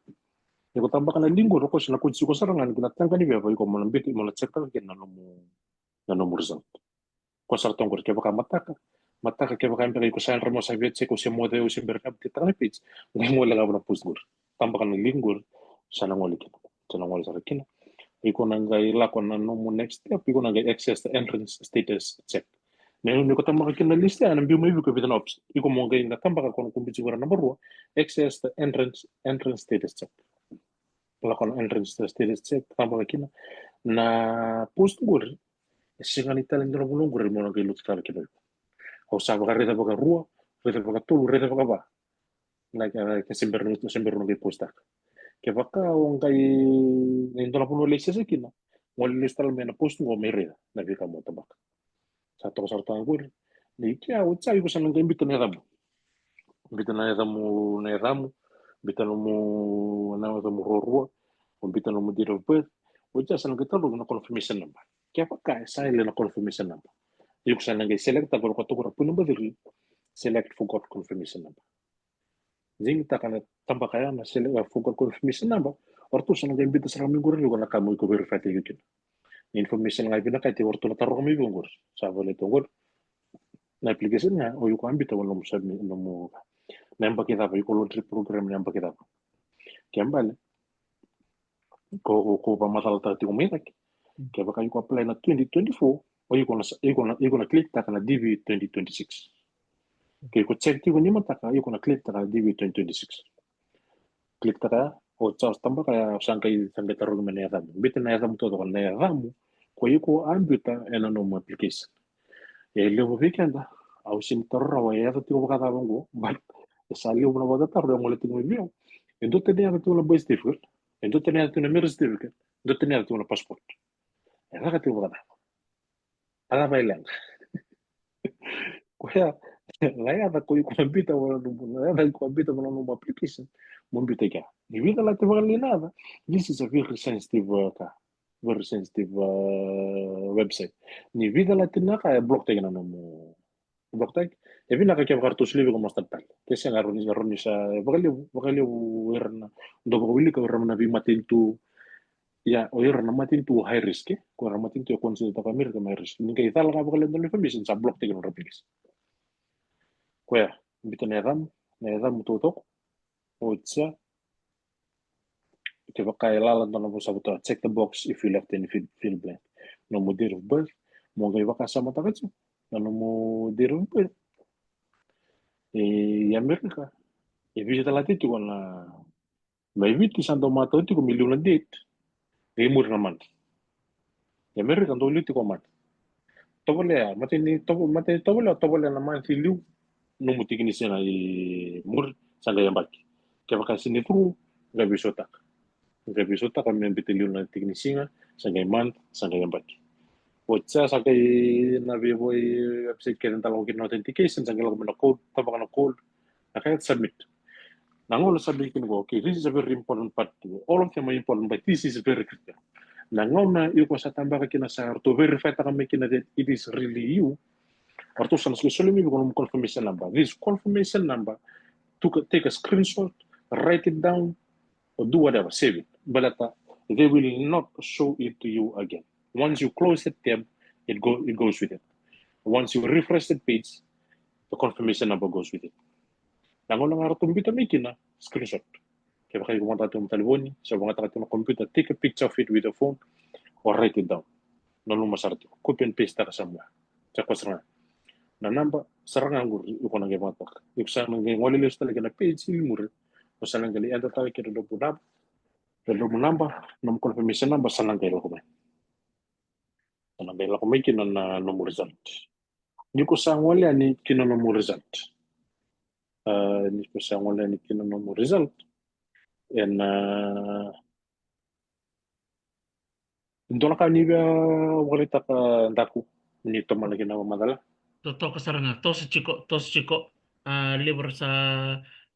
ni ko tabaka na link qori, o koya sa na kauti iko sara ga ki na taqa ni veva, iko mo na biuta, mo na check taka kina na nomu, na nomu result. Ko sara toka qori, kevaka mataka, mataka kevaka beka iko sa yadra mo sa via check, o se mo cei, o se bera ni update taka na page, qai gole ga vua na post qori. Tabaka na link qori, sa na gole kina. Sa na gole sara kina. Iko na qai lako na nomu next step, iko na qai access the entrance status check. Na, ni ko tabaka kina na list ya, na biu mai vei iko e vica na option. Iko mo qai na tabaka ko na kubici qori naba rua, access the entrance, entrance status check. Lako na entrance status check, tabaka kina. Na post qori, e sega ni tale dua na vanua qori mo na qai lotu tale kina o iko. Au sa vakaraica vakarua, raica vakatolu, raica vakava. Na, na, ke se bera, se bera ni qai post taka. Kevaka o qai, e dua na vanua lai sese kina, gole lesu tale mai na post qo me raica na veika mo tabaka. Sa toka sara toka qori. Ni kea, oti ya iko sa na qai biuta na yacamu. Biuta na yacamu, na yacamu. Biuta nomu, na yacamu ruarua. O biuta nomu date of birth. Oti ya sa na qai tarogi na confirmation number. Kevaka e sa yali na confirmation number, iko sa na qai select taka qori, ko tukuna point number three. Select forgot confirmation number. Digitaka na tabaka ya na select, uh, forgot confirmation number. O ratou sa na qai biuta sara mai qori vei iko na ka mo iko verify taki kina. Information ga vinakati o ratou na taroga mai vei iko qori. Sa valid qori. Na application ga o iko a biuta, o nomu submit, nomu, na yabaki cava, iko launch program na yabaki cava. Kena ibalebale, ko, ko, ko vakamacalataka tiko mai cake. Mm. Kevaka iko apply na twenty twenty-four, o iko na sa-, iko na, iko na click taka na D V twenty twenty-six. Ke iko check tiko ni mataka, iko na click taka na D V twenty twenty-six. Click taka ya, o sa tabaka ya, sa qai, sa qai tarogi mai na yacamu. Biuta na yacamu taucoko, na yacamu ko iko a biuta ena nomu application. E levu vei keda, au sega ni taro rawa e yaco tiko vakacava qo, but e sa levu na vakatataro e gole tiko mai vei au. E dua tani yaco tiko na birth certificate, e dua tani yaco tiko na marriage certificate, e dua tani yaco tiko na passport. E caka tiko vakacava? A cava e leqa? Koya, na yaca ko iko a biuta vua na nomu, na yaca ko a biuta vua na nomu application, mo biuta kea. Ni veicalati vakalailai na yaca, this is a very sensitive, uh, ka. Very sensitive, uh, website. Ni veicalati na ka, e block taki na nomu, block taki. E vinaka kevaka ratou solia vei iko mo start tale. Ke sega, rawa ni, rawa ni sa, e vakalevu, vakalevu o ira na, dau vakawilika o ira na veimatanitu. Ia, o ira na matanitu high risk, e? Ko ira na matanitu e consider taka Amerika mai high risk. Ni qai cala ga vakalevu na information, sa block taki na nodra application. Koya, biuta na yacamu, na yacamu taucoko. Oti ya, kevaka e lala dua na vosa vata, check the box if you left any field, field blank. Nomu date of birth, mo qai vakasamataka tiko na nomu date of birth. E, i Amerika, e veicalati tiko na, mai Viti sa dau matau tiko me liu na date, qai muri na month. I Amerika dau liu tiko month. Tovolea, matai ni tovo-, matai ni tovolea, tovolea na month e liu, nomu tiki ni siga e muri, sa qai yabaki. Kevaka sega ni through, qai veisautaka. Qai veisautaka me biuta liu na tiki ni siga, sa qai month, sa qai yabaki. Oti ya sa qai na veivo-, website kece da lako kina na authentication, sa qai lako mai na code, tabaka na code, na ka ya, submit. Na gauna submit kina qo, okay, this is a very important part. All of them are important, but this is very critical. Na gauna iko sa tabaka kina, sa ratou verify taka mai kina that it is really you. O ratou sa na soli mai vei iko na nomu confirmation number. This confirmation number, took a, take a screenshot, write it down, or do whatever, save it. Baleta they will not show it to you again. Once you close that tab, it go it goes with it. Once you refresh that page, the confirmation number goes with it. Na gauna ga ratou biuta mai kina, screenshot. Kevaka iko vakayagataka tiko na talevoni se vakayagataka tiko na computer, take a picture of it with your phone or write it down. Nanuma sara tiko, copy and paste taka somewhere. Sa koya sara ga na naba sara ga qori iko na qai vakayagataka. Iko sa na qai gole lesu tale ki na page i muri. O sa na qai lai enter tale ki na nomu naba, na nomu naba, nomu confirmation number, sa na qai lako mai. Sa na qai lako mai kina na nomu result. Ni ko sa gole yani ki na nomu result. Ah, ni ko sa gole yani ki na nomu result, ena, ah, dua na ka ni via vakaraitaka, Daku, ni tomana kina vakamacala. Totoka sara ga, toso tiko, toso tiko. Ah, levu era sa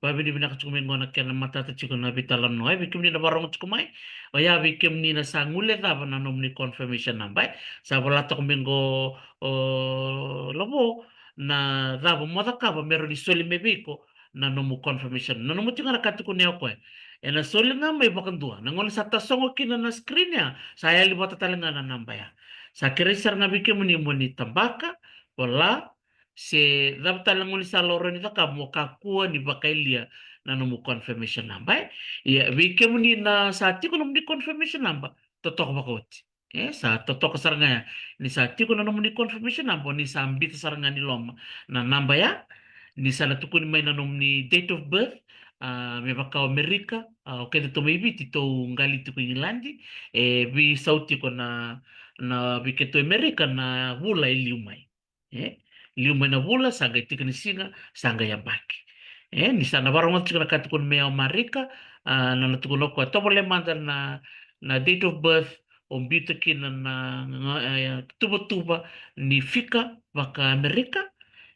vakavinavinaka tiko mai qo na kena matata tiko na veitalanoa. E, vei kemuni na vakarogo tiko mai, oya vei kemuni na sa guilecava na nomuni confirmation number, e. Sa vola toka mai qo o Lavo na cava mo cakava me rawa ni soli mai vei iko na nomu confirmation. Na nomu tiko ga na ka tukuna o koya, ena soli ga mai vakadua. Na gauna sa tasogo kina na screen ya, sa yali vata tale ga na naba ya. Sa kerei sara ga vei kemuni mo ni tabaka, vola, se cava tale na gauna sa laurai ni cakava mo kakua ni vakayalia na nomu confirmation number, e. Ia vei kemuni na sa tiko nomuni confirmation number, totoka vakaoti. E, sa totoka sara ga ya. Ni sa tiko na nomuni confirmation number, ni sa biuta sara ga ni loma na naba ya. Ni sa na tukuni mai na nomuni date of birth, ah, me vaka o Amerika, ah, o keda tou mai Viti tou qali tiko i Igiladi, e veisau tiko na, na vei keda tou Amerika na vula e liu mai. E, liu mai na vula, sa qai tiki ni siga, sa qai yabaki. E, ni sa na vakarogoca tiko na ka tukuna mai o Marika, ah, na, na tukuna o koya, tovolea mada na, na date of birth o biuta kina na, na, na, e, tuvatuva ni fika vaka-Amerika.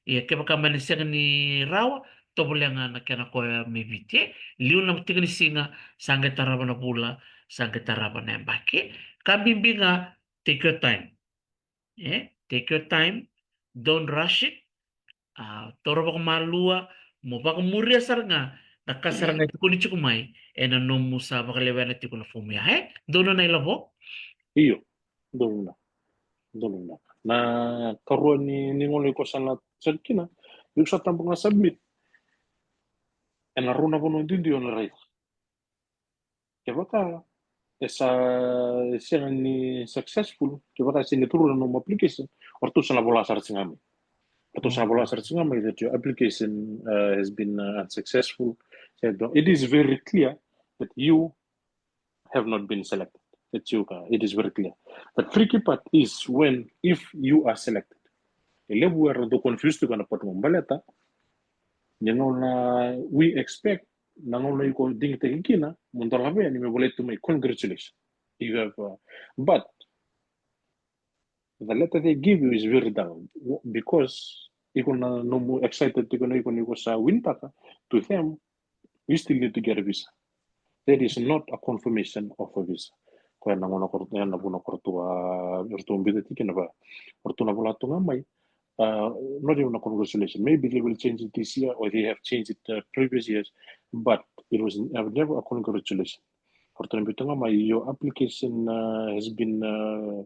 Ia kevaka mai na sega ni rawa, tovolea ga na kena koya mai Viti, e. Liu na tiki ni siga, sa qai tarava na vula, sa qai tarava na yabaki. Ka bibi ga, take your time. E, take your time, don't rush it. A, taura vakamalua, mo vakamuria sara ga na ka sara ga e tukuni tiko mai ena nomu sa vakalewena tiko na fomu ya, e? Donu na ilavo? Io, donu na. Donu na. Na karua ni, ni gauna iko sa na sara kina, iko sa tabu ga submit. Ena rua na vanua duidui o na raica. Kevaka e sa, e sega ni successful, kevaka e sega ni curu na nomu application, o ratou sa na vola sara tiko ga mai. O ratou sa na vola sara tiko ga mai that your application, uh, has been, uh, unsuccessful. It is very clear that you have not been selected. That you, uh, it is very clear. The tricky part is when, if you are selected. E levu era dau confused tiko ena part qo baleta ni gauna we expect, na gauna iko digitaki kina, mo dolavi yani me volai tu mai, congratulations. You have, uh, but the letter they give you is very dull, w-, because iko na nomu excited tiko na iko ni iko sa wintaka, to them, you still need to get a visa. That is not a confirmation of a visa. Koya na gauna ko ratou, ya na vuna ko ratou a, ratou biuta tiko kina va, ko ratou na vola tu ga mai, uh, not even a congratulation. Maybe they will change it this year or they have changed it, uh, previous years, but it was n-, never a congratulation. Ko ratou na biuta ga mai, your application, uh, has been, uh,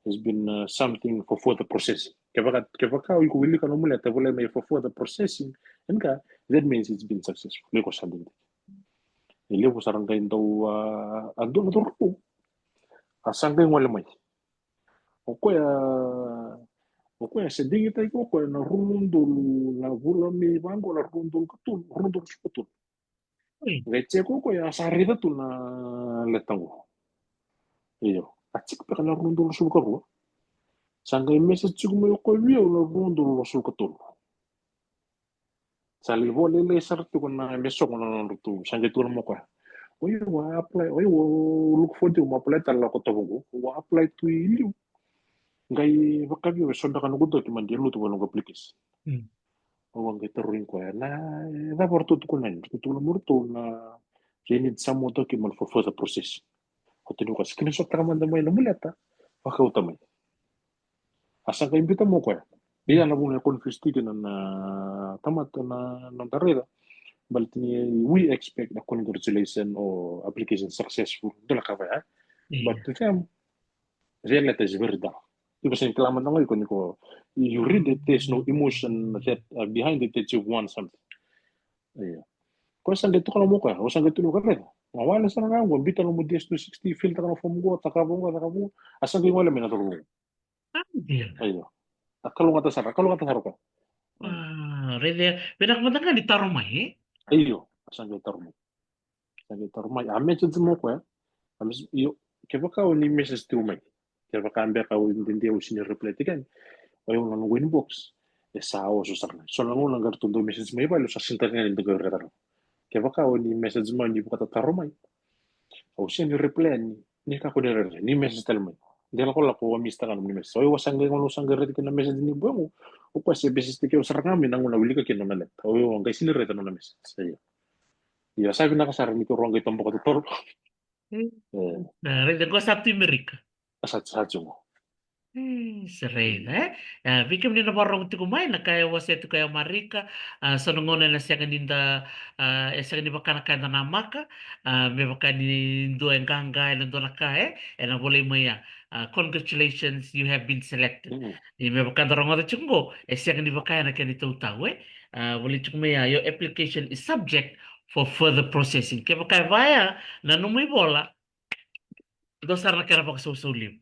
has been, uh, something for further processing. Kevaka, kevaka o iko wilika nomu letter e volai mai for further processing, and ka, that means it's been successful. Iko sa digitaki. E levu sara qai dau, a, a dua na cauravou a sa qai gole mai. O koya, o koya se digitaki o koya na rua na udolu na vula mai vaqo, na rua na udolu ka tolu, rua na udolu ruasagavulu ka tolu. Oi. Qai check o koya, a sa raica tu na letter qo. Io, a check beka na rua na udolu ruasagavulu ka rua. Sa qai message tiko mai o koya vei au na rua na udolu ruasagavulu ka tolu. Sa lai vo lailai sara tiko na me sogo na nodratou, sa qai tukuna mai o koya, o yau a apply, o yau au look forward tiko mo apply tale na kotovo qo, au a apply tu i liu. Qai vakaviu e so beka noqu document e lutu vua noqu application. Mm. Au a qai tarogi koya na, e cava ratou tukuna yani, ratou tukuna mo ratou na, they need some more document for further processing. Ko tini ko screenshot taka mada mai na nomu letter, vakauta mai. A sa qai biuta mai o koya. Ia na vuna e confuse tiko na, na tamata na, na noda raica. Baleta ni we expect a congratulation or application successful. Dua na ka vaya. But to them, their letter is very dull. Iko sega ni kila mada ga iko ni ko, you read it, there's no emotion that, uh, behind it that you want something. Ia. Ko sa qai tukuna mo koya, o sa qai tukuna mo koya. Nga wale sara ga qo, bita nomu D S two sixty, fill taka na form qo, taka vo qo, taka vo. A sa qai gole mai na toro qo. Io. A kalougata sara, a kalougata sara koya. Raica, vinaka mada ga ni taro mai, e? Io, a sa qai taro mai. Sa qai taro mai. A message mo koya. A message, io, kevaka o ni message tiko mai. Kevaka beka o dede o sini reply tiko yani. O yau na noqu inbox. E sa oso sara ga. So na gauna ga ratou dau message mai vale, o sa sini taka ga ni dau qai reta. Kevaka o ni message mai ni vakatataro mai. Au sini reply ni, ni kakua ni rairai, ni message tale mai. De lakolako o miss taka nomuni message. O yau sa qai gauna, sa qai raica kina message ni boyaqu. O koya se message tiko sara ga mai na gauna wilika kina nona letter. O yau qai sini raica nona message. Ia. Ia sa vinaka sara ni keirau qai toboka totolo. E. Na, raica qo sa tu i Merika. Sa, sa tu qo. E, sa raica, e? A, vei kemuni na vakarorogo tiko mai, na ka e wasea tiko ya o Marika, a, so na gauna ena sega ni da, a, e sega ni vaka na ka eda namaka, a, me vaka ni dua e qaqa ena dua na ka, e, ena volai mai ya. A, congratulations, you have been selected. Ni me vaka da rogoca tiko qo, e sega ni vaka ya na kena itautau, e? A, volai tiko mai ya, your application is subject for further processing. Kevaka e vaya na nomu ivola, dua sara na kena vakasausau levu.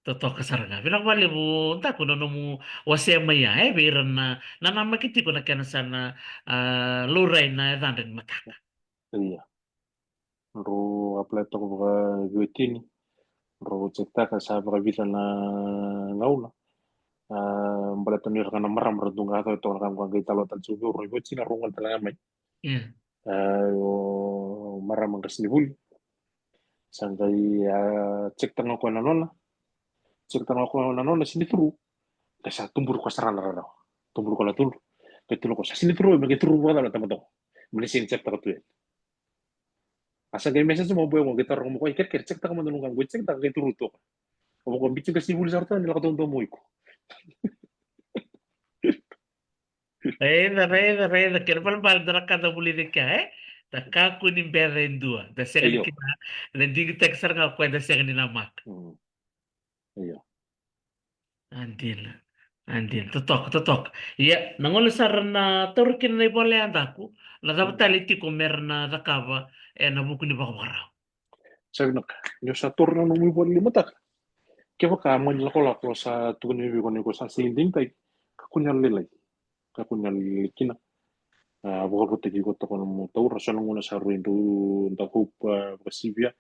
Totoka sara ga. Vinaka vakalevu Daku na nomu wasea mai ya, e, vei ira na, na namaki tiko na kena sa na, a, laurai na yacadra ni mataka. Ia. Drau apply toka vakaveitini. Drau check taka sa vakavica na gauna. A, baleta ni ra ga na marama ra tu ga toka na ka qai talo tale tiko vei rau na veitini, rau gole tale ga mai. Ia. A, o marama qasenivuli. Sa qai, a, check taka ga o koya na nona. Check taka ga o koya na nona, sini through. Qai sa tuburi koya sara na rarawa. Tuburi koya na tundru. Qai tukuna o koya sa sini through, me qai through vakacava na tamata qo. Me ni sini check taka tu yani. A sa qai message mo boy qo, qai taro mo koya, kerekere, check taka mada noqu, qai check taka, qai through tu o koya. O koya biuti qasenivuli sara tu yani, lako taudua mo iko. Raica, raica, raica. Kena balebale dua na ka da vulica kea, e? Da kakua ni bera e dua. Da sega ni kila na digitaki sara ga o koya, da sega ni namaka. Io. A dina. A dina. Totoka, totoka. Ia, na gauna sara na taura kina na ivola ya Daku, na cava tale tiko me ra na cakava ena vuku ni vakavakarau? Sa vinaka. Ni o sa taura na nomu ivola limataka. Kevaka mani lakolako sa tukuni vei iko ni ko sa sega ni digitaki, kakua ni yalolailai. Kakua ni yalolailai kina. A, vakarautaki iko toka nomu taura, so na gauna sa rui dau da hope, a, vakasivia.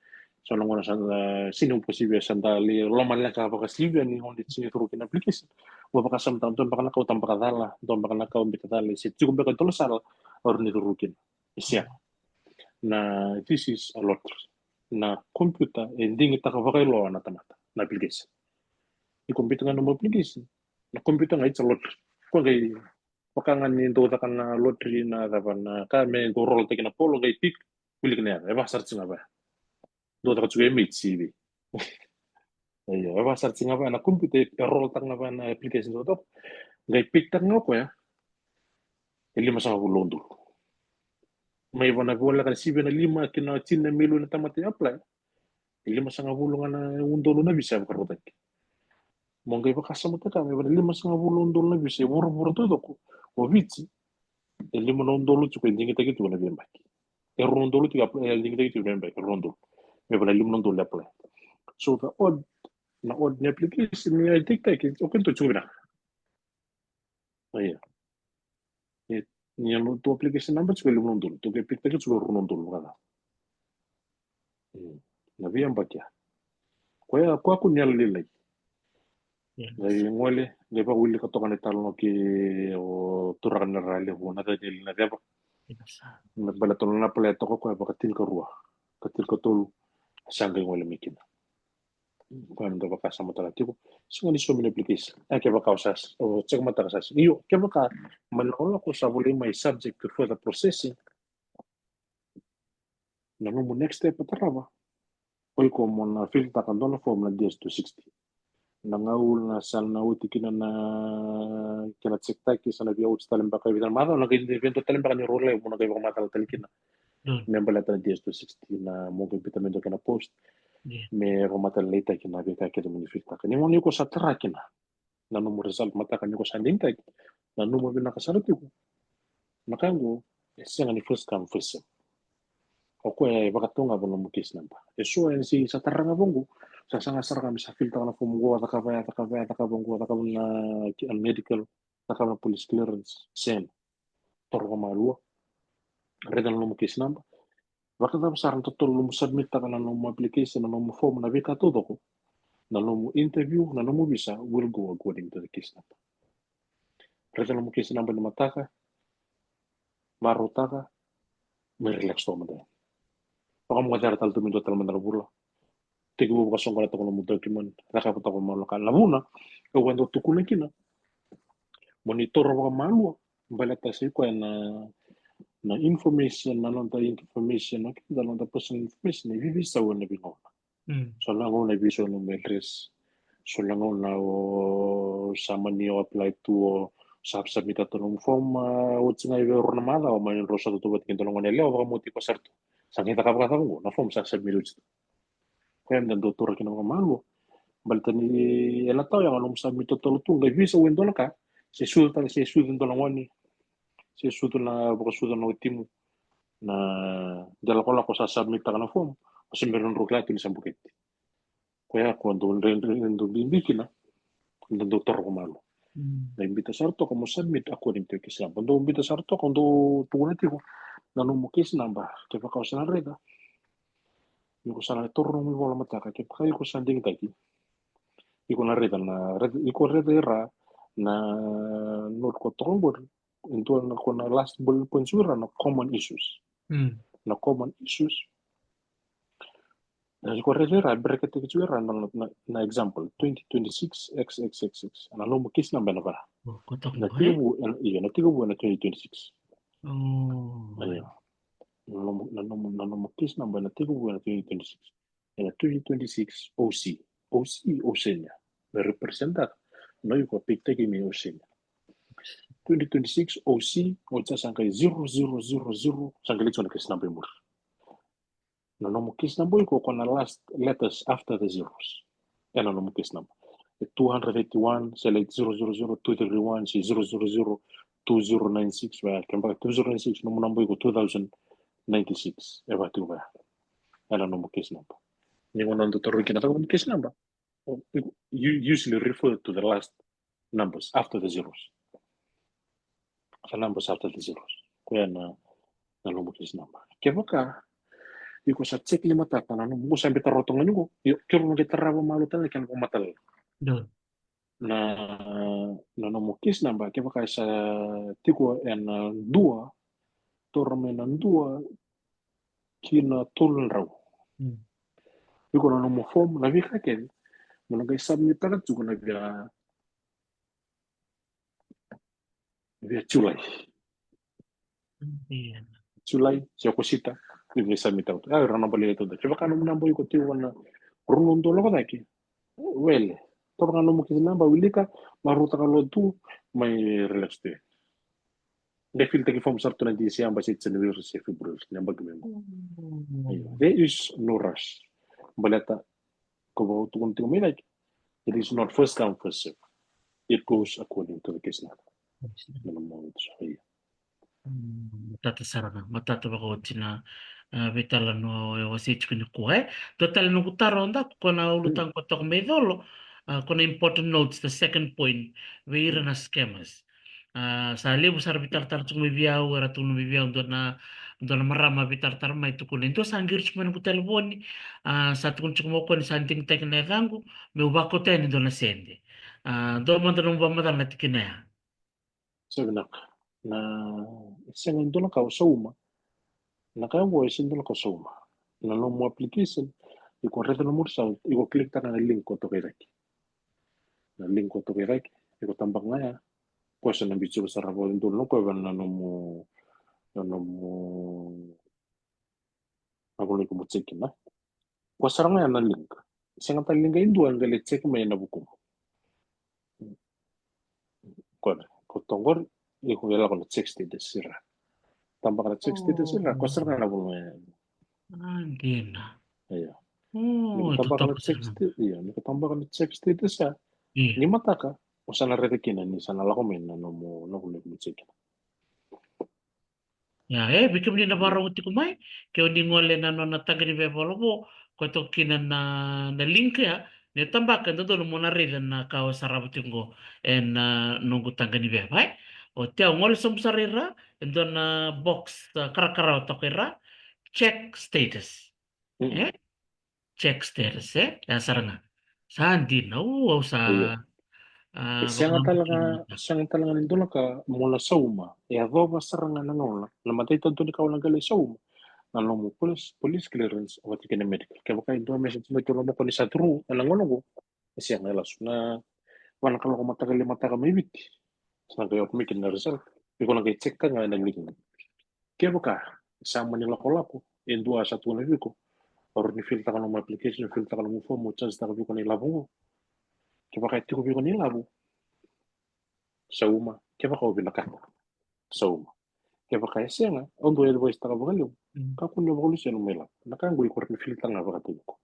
So na gauna sa, a, sini vakasivia, sa da lai lomaleqa vakasivia ni gauna sini through kina application. Mo vakasamataka, dua beka na ka o tabaka cala, dua beka na ka o biuta cala, se tiko beka e dua na sala o rui through kina. E sega. Na, this is a lottery. Na computer e digitaka vakailoa na tamata na application. Ni computer ga na application, na computer ga it's a lottery. Ko qai vaka ga ni dau caka na lottery na cava na ka me dau roll taki na polo qai pick, wiliki na yaca, e vaka sara tiko ga vaya. Dau caka tiko e mate sivi. Io, e vaka sara tiko ga vaya na computer e roll taka ga vaya na application totoka. Qai pick taka ga o koya e limasagavulu na udolu. Mai vana voleka na sivi na lima ki na tini na milioni na tamata e apply. E limasagavulu ga na udolu na visa e vakarautaki. Mo qai vakasamataka me vana limasagavulu na udolu na visa e vuravura taucoko o Viti. E lima na udolu tiko e digitaki tiko na veiyabaki. E rua na udolu tiko e digitaki tiko na veiyabaki, e rua na udolu. Me vana lima na udolu e apply. So the odd, na odd ni application ni a digitaki, okay, tou tiko vinaka. Ia. E, ni a tou application number tiko e lima na udolu, tou qai pick taki tiko e rua na udolu vaka. Na veiyabaki ya. Koya, koya kua ni yalolailai. Qai gole, qai vakawilika toka na italanoa kei o turaga ni ra levu na Canieli Naceva. Me baleta na apply toka koya vakatinikarua ka tinikatolu. Sa qai gole mai kina. Koya na dau vakasamataka tiko. Sega ni so mini application. E kevaka o sa, o check mataka sa. Io, kevaka mani lakolako sa volai mai subject to further processing. Na nomu next step e tarava. O iko mo na fill taka dua na form na D S two sixty. na gauna sa na oti kina na kena check taki, sa na via oti tale beka e vica na macawa, na qai via dua tale beka ni rau lai mo na qai vakamacala tale kina. Mm. Me baleta na D S two sixty na mo qai biuta me dua kena post. Yeah. Me vakamatalataki na veika kece mo ni filtaka. Ni gauna iko sa tara kina na nomu result mataka ni ko sa digitaki, nanuma vinaka sara tiko. Na ka qo e sega ni first come first serve. O koya e vakatau ga vua na nomu case number. E so e se sa tara ga vaqo, sa saga sara ga me sa filtaka na form qo, cakava ya, cakava ya, cakava qo, cakava na ki-, medical, cakava na police clearance, sega. Toro vakamalua. Raica na nomu case number. Vakacava sara na totolo nomu submit taka na nomu application, na nomu form, na veika taucoko. Na nomu interview, na nomu visa will go according to the case number. Raica na nomu case number ni mataka, marautaka, me relax toka mada. Vakamacala tale tu me dua tale mada na vula. Tekivu vakasoqona toka nomu document, cakava toka vakamalua ka na vuna, au a dau tukuna kina. Mo ni toro vakamalua, baleta sa i koya na, na information, na noda information, okay, na noda personal information, e veiveisau ena veigauna. Mm. So na gauna e veisau nomu address. So na gauna o sa mani o apply tu, o sa submit tu nomu form, a, oti ga e vei rua na macawa, mani rau sa tautauvata kei dua na gone yalewa, vakamau tiko sara tu. Sa qai cakava, cakava qo, na form sa submit oti tu. Koya meda dau toro kina vakamalua. Baleta ni e na tau yaga nomu submit totolo tu, qai veisau e dua na ka, se sucu tale, se sucu e dua na gone, se sucu na vakasucu na watimu, na dela kolako sa submit taka na form, o se bera na dro kila tu ni sa bukete. Koya ko dau dredre, dau bibi kina, dau, dau toro vakamalua. Mm. Dau biuta sara toka mo submit according to case number. Dau biuta sara toka, dau tukuna tiko na nomu case number. Kevaka o sa na raica, iko sa na toro nomu ivola mataka. Kevaka iko sa digitaki, iko na raica na, raica, iko raica ira na note ko toka qori. Dua na ko na last bullet points ira na common issues. Mm. Na common issues. Na iko raica ira, bracket tiko ira na, na, na example, twenty twenty-six X X X X. Na nomu case number na vara. Oh, ko toka na qori. Tekivu, ena, io, na tekivu ena twenty twenty-six. Oh. Io. Na nomu, na nomu, na nomu case number na tekivu ena twenty twenty-six. Ena twenty twenty-six O C. O C, Oceania. Me representa. No iko a pick taki me Oceania. Twenty twenty-six O C, o sa sa qai zero zero zero zero, sa qai lechu na case number i muri. Na nomu case number iko ko na last letters after the zeros. Ena nomu case number. E two hundred thirty-one, se lai zero zero zero two three one, se zero zero zero two zero nine six, vaya, kevaka two zero nine six, nomu number iko two thousand ninety-six. E vaya tiko vaya. Ena nomu case number. Ni gauna dau taro kina na nomu case number. O, iko, you usually refer to the last numbers after the zeros. The numbers after the zeros. Koya na, na nomu case number. Kevaka iko sa check ni matata na nomu, iko sa bita roto ga ni iko, io, kero na qai tarava malo tale kena ko matala. Dua. Na, na nomu case number, kevaka sa tiko ena dua, toro mai na dua ki na tolu na drau. Mm. Iko na nomu form, na veika kece mo na qai submit taka tiko na via, via July. Mm, yeah. July, se Okosita, iko qai submit taka tu. A, ira na bale tu. Kevaka nomu naba iko tiko na rua na udolu lako cake. Wele, toro ga nomu case number, wilika, marautaka lo tu, mai relax tu. Qai fill taki form sara tu na D C embassy January se February, ni yabaki mai qo. Mm. Io, there is no rush. Baleta, ko vakatukuna tiko mai cake, it is not first come, first serve. It goes according to the case number. Yes. Na nomu, io. Mm, matata sara ga, matata vakaoti na, a, veitalanoa e wasei tiko nikua, e. Dua tale noqu taro daku, ko na ulutaga ko toka mai colo, a, ko na important notes, the second point, vei ira na scammers. A, sa levu sara veitaratara tiko mai vei au, era tukuna mai vei au, dua na, dua na marama veitaratara mai tukuna. E dua sa qiri tiko mai noqu talevoni, a, sa tukuna tiko mai o koya ni sa digitaki na yacaqu, meu vakauta yani e dua na sede. A, dua mada nomu vakamacala na tikina ya. Sa vinaka. Na, e sega e dua na ka o sauma. Na ka qo e sega e dua na ka o sauma. Na nomu application, iko raica nomu result, iko click taka na link ko toka i cake. Na link ko toka i cake, iko tabaka ga ya. Ko sa na biu tiko sara vakaudolu na ko vei na nomu, na nomu, na vanua iko mo check kina. Ko sara ga ya na link. Sega tale ni qai dua e qai lai check mai na vukumu. Qori, ko toqori, iko qai lako na check status sira. Tabaka na check status sira, ko sara ga na vuna. A, dina. Io. O, ni ko tabaka na check status, io, ni ko tabaka na check status sa. Ni mataka, o sa na raica kina ni sa na lako mai na nomu, nomu levu ni check kina. Ia, e, vei kemuni na vakarorogo tiko mai, ke o ni gole na nona taqa ni veva o Lavo, ko toka kina na, na link ya, ni tabaka e dodonu mo na raica na ka o sarava tiko qo, e na noqu taqa ni veva, e. O tea o gole sobu sara i ra, e dua na box, a, karakara o toka i ra, check status. E? Check status, e? Ya sara ga. Sa dina, u, au sa, a, sega tale ga, sega tale ga ni dua na ka mo na sauma. E yacova sara ga na gauna. Na matai taudaku ni ka o na qai lai sauma. Na nomu police, police clearance, vata kei na medical. Kevaka e dua message mai tu loma ko ni sa turu, e na gauna qo. E sega, e lasu. Na, va na kaloko mataka, le mataka mai Viti. Sa na qai open mai kina na result. Iko na qai check ga e na link. Kevaka sa mani lakolako e dua sa tukuna vei iko, o rawa ni fill taka nomu application, fill taka nomu form, o charge taka vei iko na ilavo qo. Kevaka e tiko vei iko na ilavo, sauma. Kevaka o vinakata, sauma. Kevaka e sega, au dau advice taka vakalevu, kakua ni vakalusia nomu ilavo. Na ka qo iko rawa ni fill taka ga vakataki iko.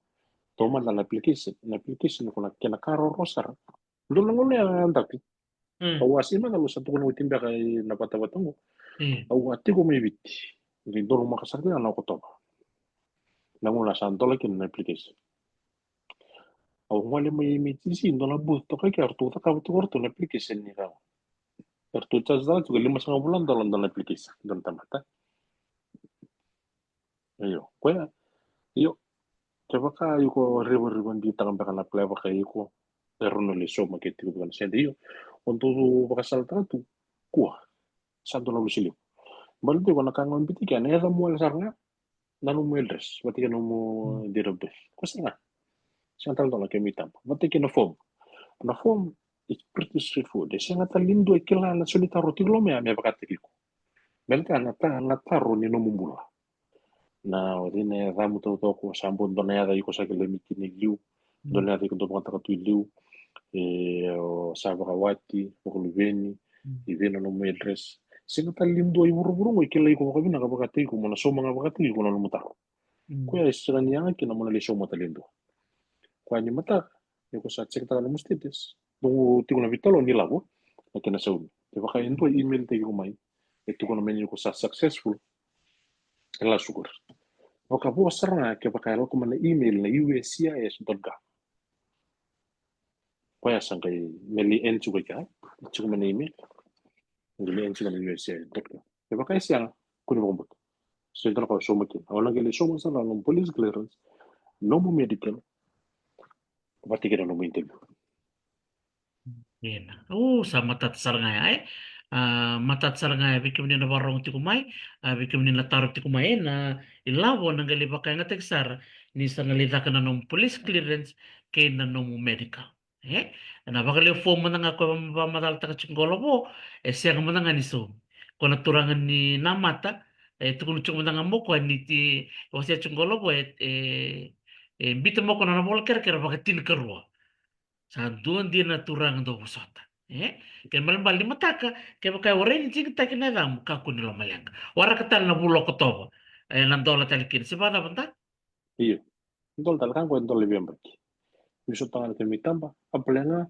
Taumada na application, na application iko na kena ka roro sara. Dua na gauna ya dati. Au a sega na, au sa tukuna oti beka i na vatavata qo. Au a tiko mai Viti ni dua na maka sara kina na Okotova. Na gauna sa dola kina na application. Au gole mai emergency, dua na booth toka ke, eratou cakava tiko eratou na application ni ka. Eratou charge taka tiko limasagavulu na dola dua na application, dua na tamata. Io, koya. Io, kevaka iko rivariva bitaka beka na apply, vaka iko e rawa ni lai sauma ke tiko vei iko na sede, io, o dau vakasalataka tu, kua. Sa dua na lusi levu. Baleta iko na ka ga o biuta kina, na yacamu wale sara ga, na nomu address, vata kei na nomu date of birth. Ko sega. Sega tale dua na kemu itaba. Vata kei na form. Na form, it's pretty straightforward. E sega tale ni dua e kila na so ni taro tiko loma ya me vakataki iko. Baleta na ta-, na taro ni nomu bula. Na, o cei na yacamu taucoko, sa bau dua na yaca iko sa kilai mai kina i liu, dua na yaca iko dau vakataka tu i liu, e, o sa vakawati, vakaluveni, i vei na nomu address. Sega tale ni dua i vuravura qo e kilai iko vakavinaka vakataki iko, mo na sauma ga vakataki iko na nomu taro. Koya e sega ni yaga kina mo na lai sauma tale e dua. Koya ni mataka, ni ko sa check taka nomu status. Noqu tiko na veitalanoa ni lavo, na kena saumi. Kevaka e dua e email taki iko mai, e tukuna mai ni ko sa successful, e lasu qori. Vakavo sara ga kevaka e lako mai na email na U S C I S dot gov. Koya sa qai me lai enter tiko kina, tiko mai na email. Qai lai enter tiko na U S C I S dot gov. Kevaka e sega, kua ni vakabauta. Sega na ka o sauma kina. O na qai lai sauma sara na nomu police clearance, nomu medical, vata kei na nomu interview. Ena. O, sa matata sara ga ya, e? A, matata sara ga ya vei kemuni na vakarorogo tiko mai, a, vei kemuni na taro tiko mai, e, na ilavo na qai lai vakayagataki sara ni sa na lai caka na nomu police clearance kei na nomu medical. E? Na vakalevu fomu mada ga ko vakamacalataka tiko qo Lavo, e sega mada ga ni saumi. Ko na turaga ni Namata, e tukuna tiko mada ga mo koya ni ti, wasea tiko qo Lavo, e, e, e biuta mo ko na nona vola kerekere vakatinikarua. Sa dua dina na turaga dau vosota. E? Kena ibalebale ni mataka, kevaka e warai ni digitaki na yacamu, kakua ni lomaleqa. Waraka tale na vula o Okotova, e na dola tale kina. Se vakacava da? Io. Dola tale ka qo e dola i veiyabaki. Ni sota ga na kemu itaba, apply ga,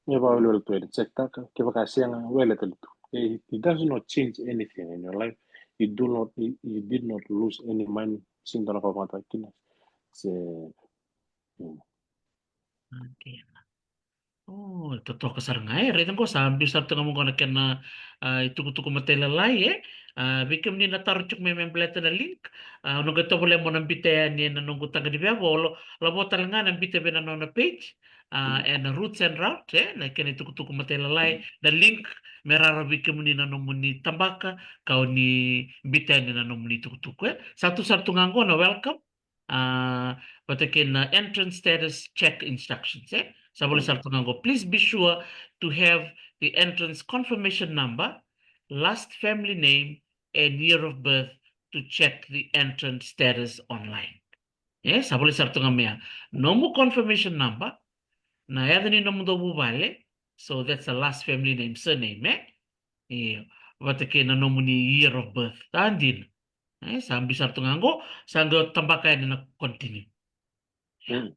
me vakawelewele tu, e check taka, kevaka sega, wele tale tu. E, it does not change anything in your life. You do not, you, you did not lose any money. Sega ni dua na ka o vakayagataka kina. Se, mm. Okay. O, totoka sara ga, e, raica qo sa biu sara tu ga mai qo na kena, a, itukutuku matailalai, e. A, vei kemuni na taro tiko mai me baleta na link, a, o na qai tovolea mo na biuta yani ena noqu taqa ni veva, o Lavo tale ga na biuta vei na nona page, a, ena Roots and Route, e, na kena itukutuku matailalai, na link me rara vei kemuni na nomuni tabaka, ka o ni biuta yani na nomuni itukutuku, e. Sa tu sara tu ga qo na welcome, a, vata kei na entrance status check instructions, e? Sa volai sara tu ga qo, please be sure to have the entrance confirmation number, last family name, and year of birth to check the entrance status online. E, sa volai sara tu ga mai ya. Nomu confirmation number, na yaca ni nomu dauvuvale, So that's the last family name, surname, e? Io. Vata kei na nomuni year of birth. Sa dina. E, sa biu sara tu ga qo, sa qai tabaka yani na continue. Mm.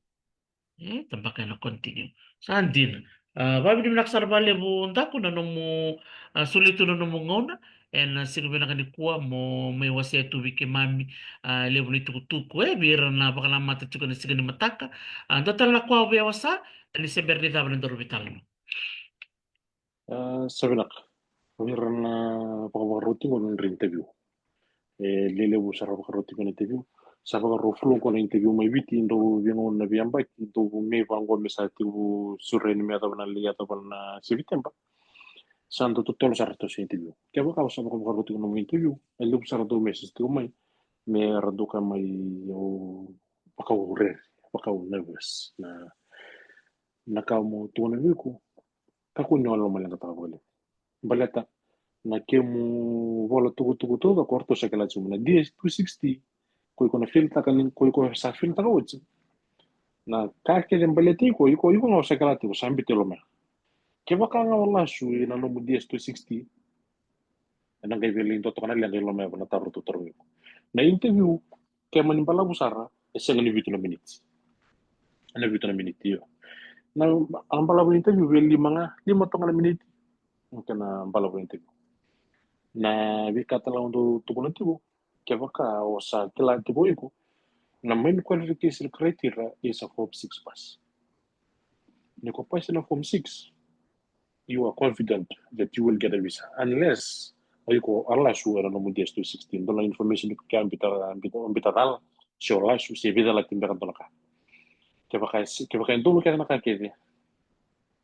E, tabaka yani na continue. Sa dina. A, vakavinavinaka sara vakalevu Daku na nomu, a, soli tu na nomu gauna ena siga vinaka nikua mo mai wasea tu vei keimami, a, levu na itukutuku, e, vei ira na vakanamata tiko ena siga ni mataka. A, dua tale na ka au via wasea, ni se bera ni cava na daru veitalanoa. A, sa vinaka. O ira na vakavakarau tiko na nodra interview. E lelevu sara vakarau tiko na interview. Sa vakarau fulu qo na interview mai Viti, dau veigauna na veiyabaki, dau vu mai vaqo me sa tiko sureni me yacova na lai yacova na Seviteba. Sa dau totolo sara ratou se interview. Kevaka o sa vakavakarau tiko na nomu interview, e levu sara dau message tiko mai me ra dau kaya mai au vakau rere, vakau nervous. Na, na ka mo tukuna vei iko, kakua ni o lomaleqataka vakalevu. Baleta na kemu vola tukutuku taucoko o ratou sa kila tiko mai na D S two sixty, ko iko na filtaka ni, ko iko sa filtaka oti. Na ka kece baleti iko, iko, iko ga o sa kila tiko, sa biuta e lomea. Kevaka ga o lasu ina nomu D S two sixty, ena qai via lai dua toka na leqa i lomea, va na taro ratou tarogi iko. Na interview, ke mani balavu sara, e sega ni vitu na miniti. Ena vitu na miniti, io. Na, a balavu na interview vei lima ga, lima toka na miniti. Kena balavu na interview. Na veika tale au dau tukuna tiko, kevaka o sa kila tiko iko, na main qualification criteria is a form six pass. Ni ko pass na form six, you are confident that you will get a visa, unless o iko a lasu ena nomu D S two sixty, dua na information iko ke a biuta, biuta, biuta cala, se o lasu, se veicalati beka dua na ka. Kevaka, kevaka e donu kece na ka kece,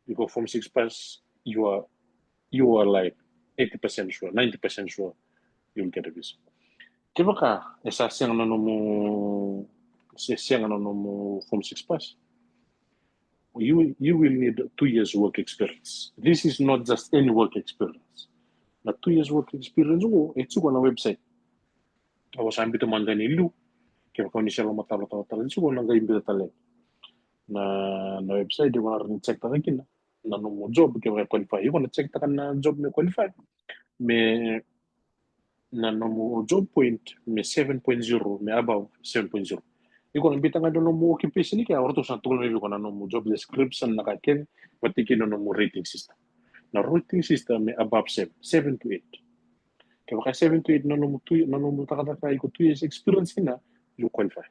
iko form six pass, you are, you are like eighty percent sure, ninety percent sure you'll get a visa. Kevaka e sa sega na nomu, se sega na nomu form six pass, you, you will need two years work experience. This is not just any work experience. Na two years work experience qo e tiko na website. Au sa biuta mada yani e liu, kevaka o ni se lomatarotarotaro tale tiko, na qai biuta tale na, na website, iko na rawa ni check taka kina na nomu job, kevaka e qualify. Iko na check taka na job me qualify, me na nomu job point me seven point zero, me above seven point zero. Iko na biuta ga na nomu occupation, ke o ratou sa tukuna mai vei iko na nomu job description, na ka kece, vata kei na nomu rating system. Na rating system me above seven, seven to eight. Kevaka seven to eight na nomu tu, na nomu cakacaka iko two years experience kina, you qualify.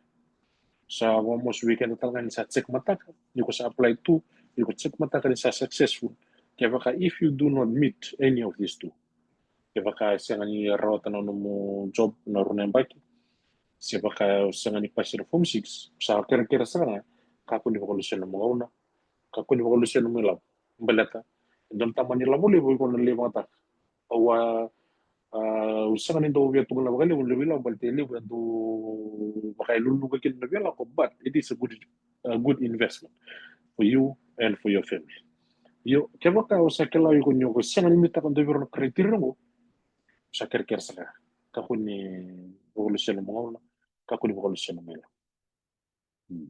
Sa vakamosi vei keda tale ga ni sa check mataka, ni ko sa apply tu, ni ko check mataka ni sa successful. Kevaka if you do not meet any of these two, kevaka e sega ni rawata na nomu job na rua na yabaki, se vaka e sega ni pasi na form six, sa kerekere sara ga, kakua ni vakalusia na nomu gauna, kakua ni vakalusia na nomu ilavo. Baleta e dua na tamani lavo levu iko na lai vakayagataka. Au a, au sega ni dau via tukuna vakalevu na levu ilavo, baleta e levu e dau vakailuluka kina na veilakoyaki, but it is a good, a good investment for you and for your family. Io, kevaka o sa kila iko ni o sega ni mitaka dua vei ira na criteria qo, sa kerekere sara ga. Kakua ni vakalusia na nomu gauna, kakua ni vakalusia na nomu ilavo. Mm.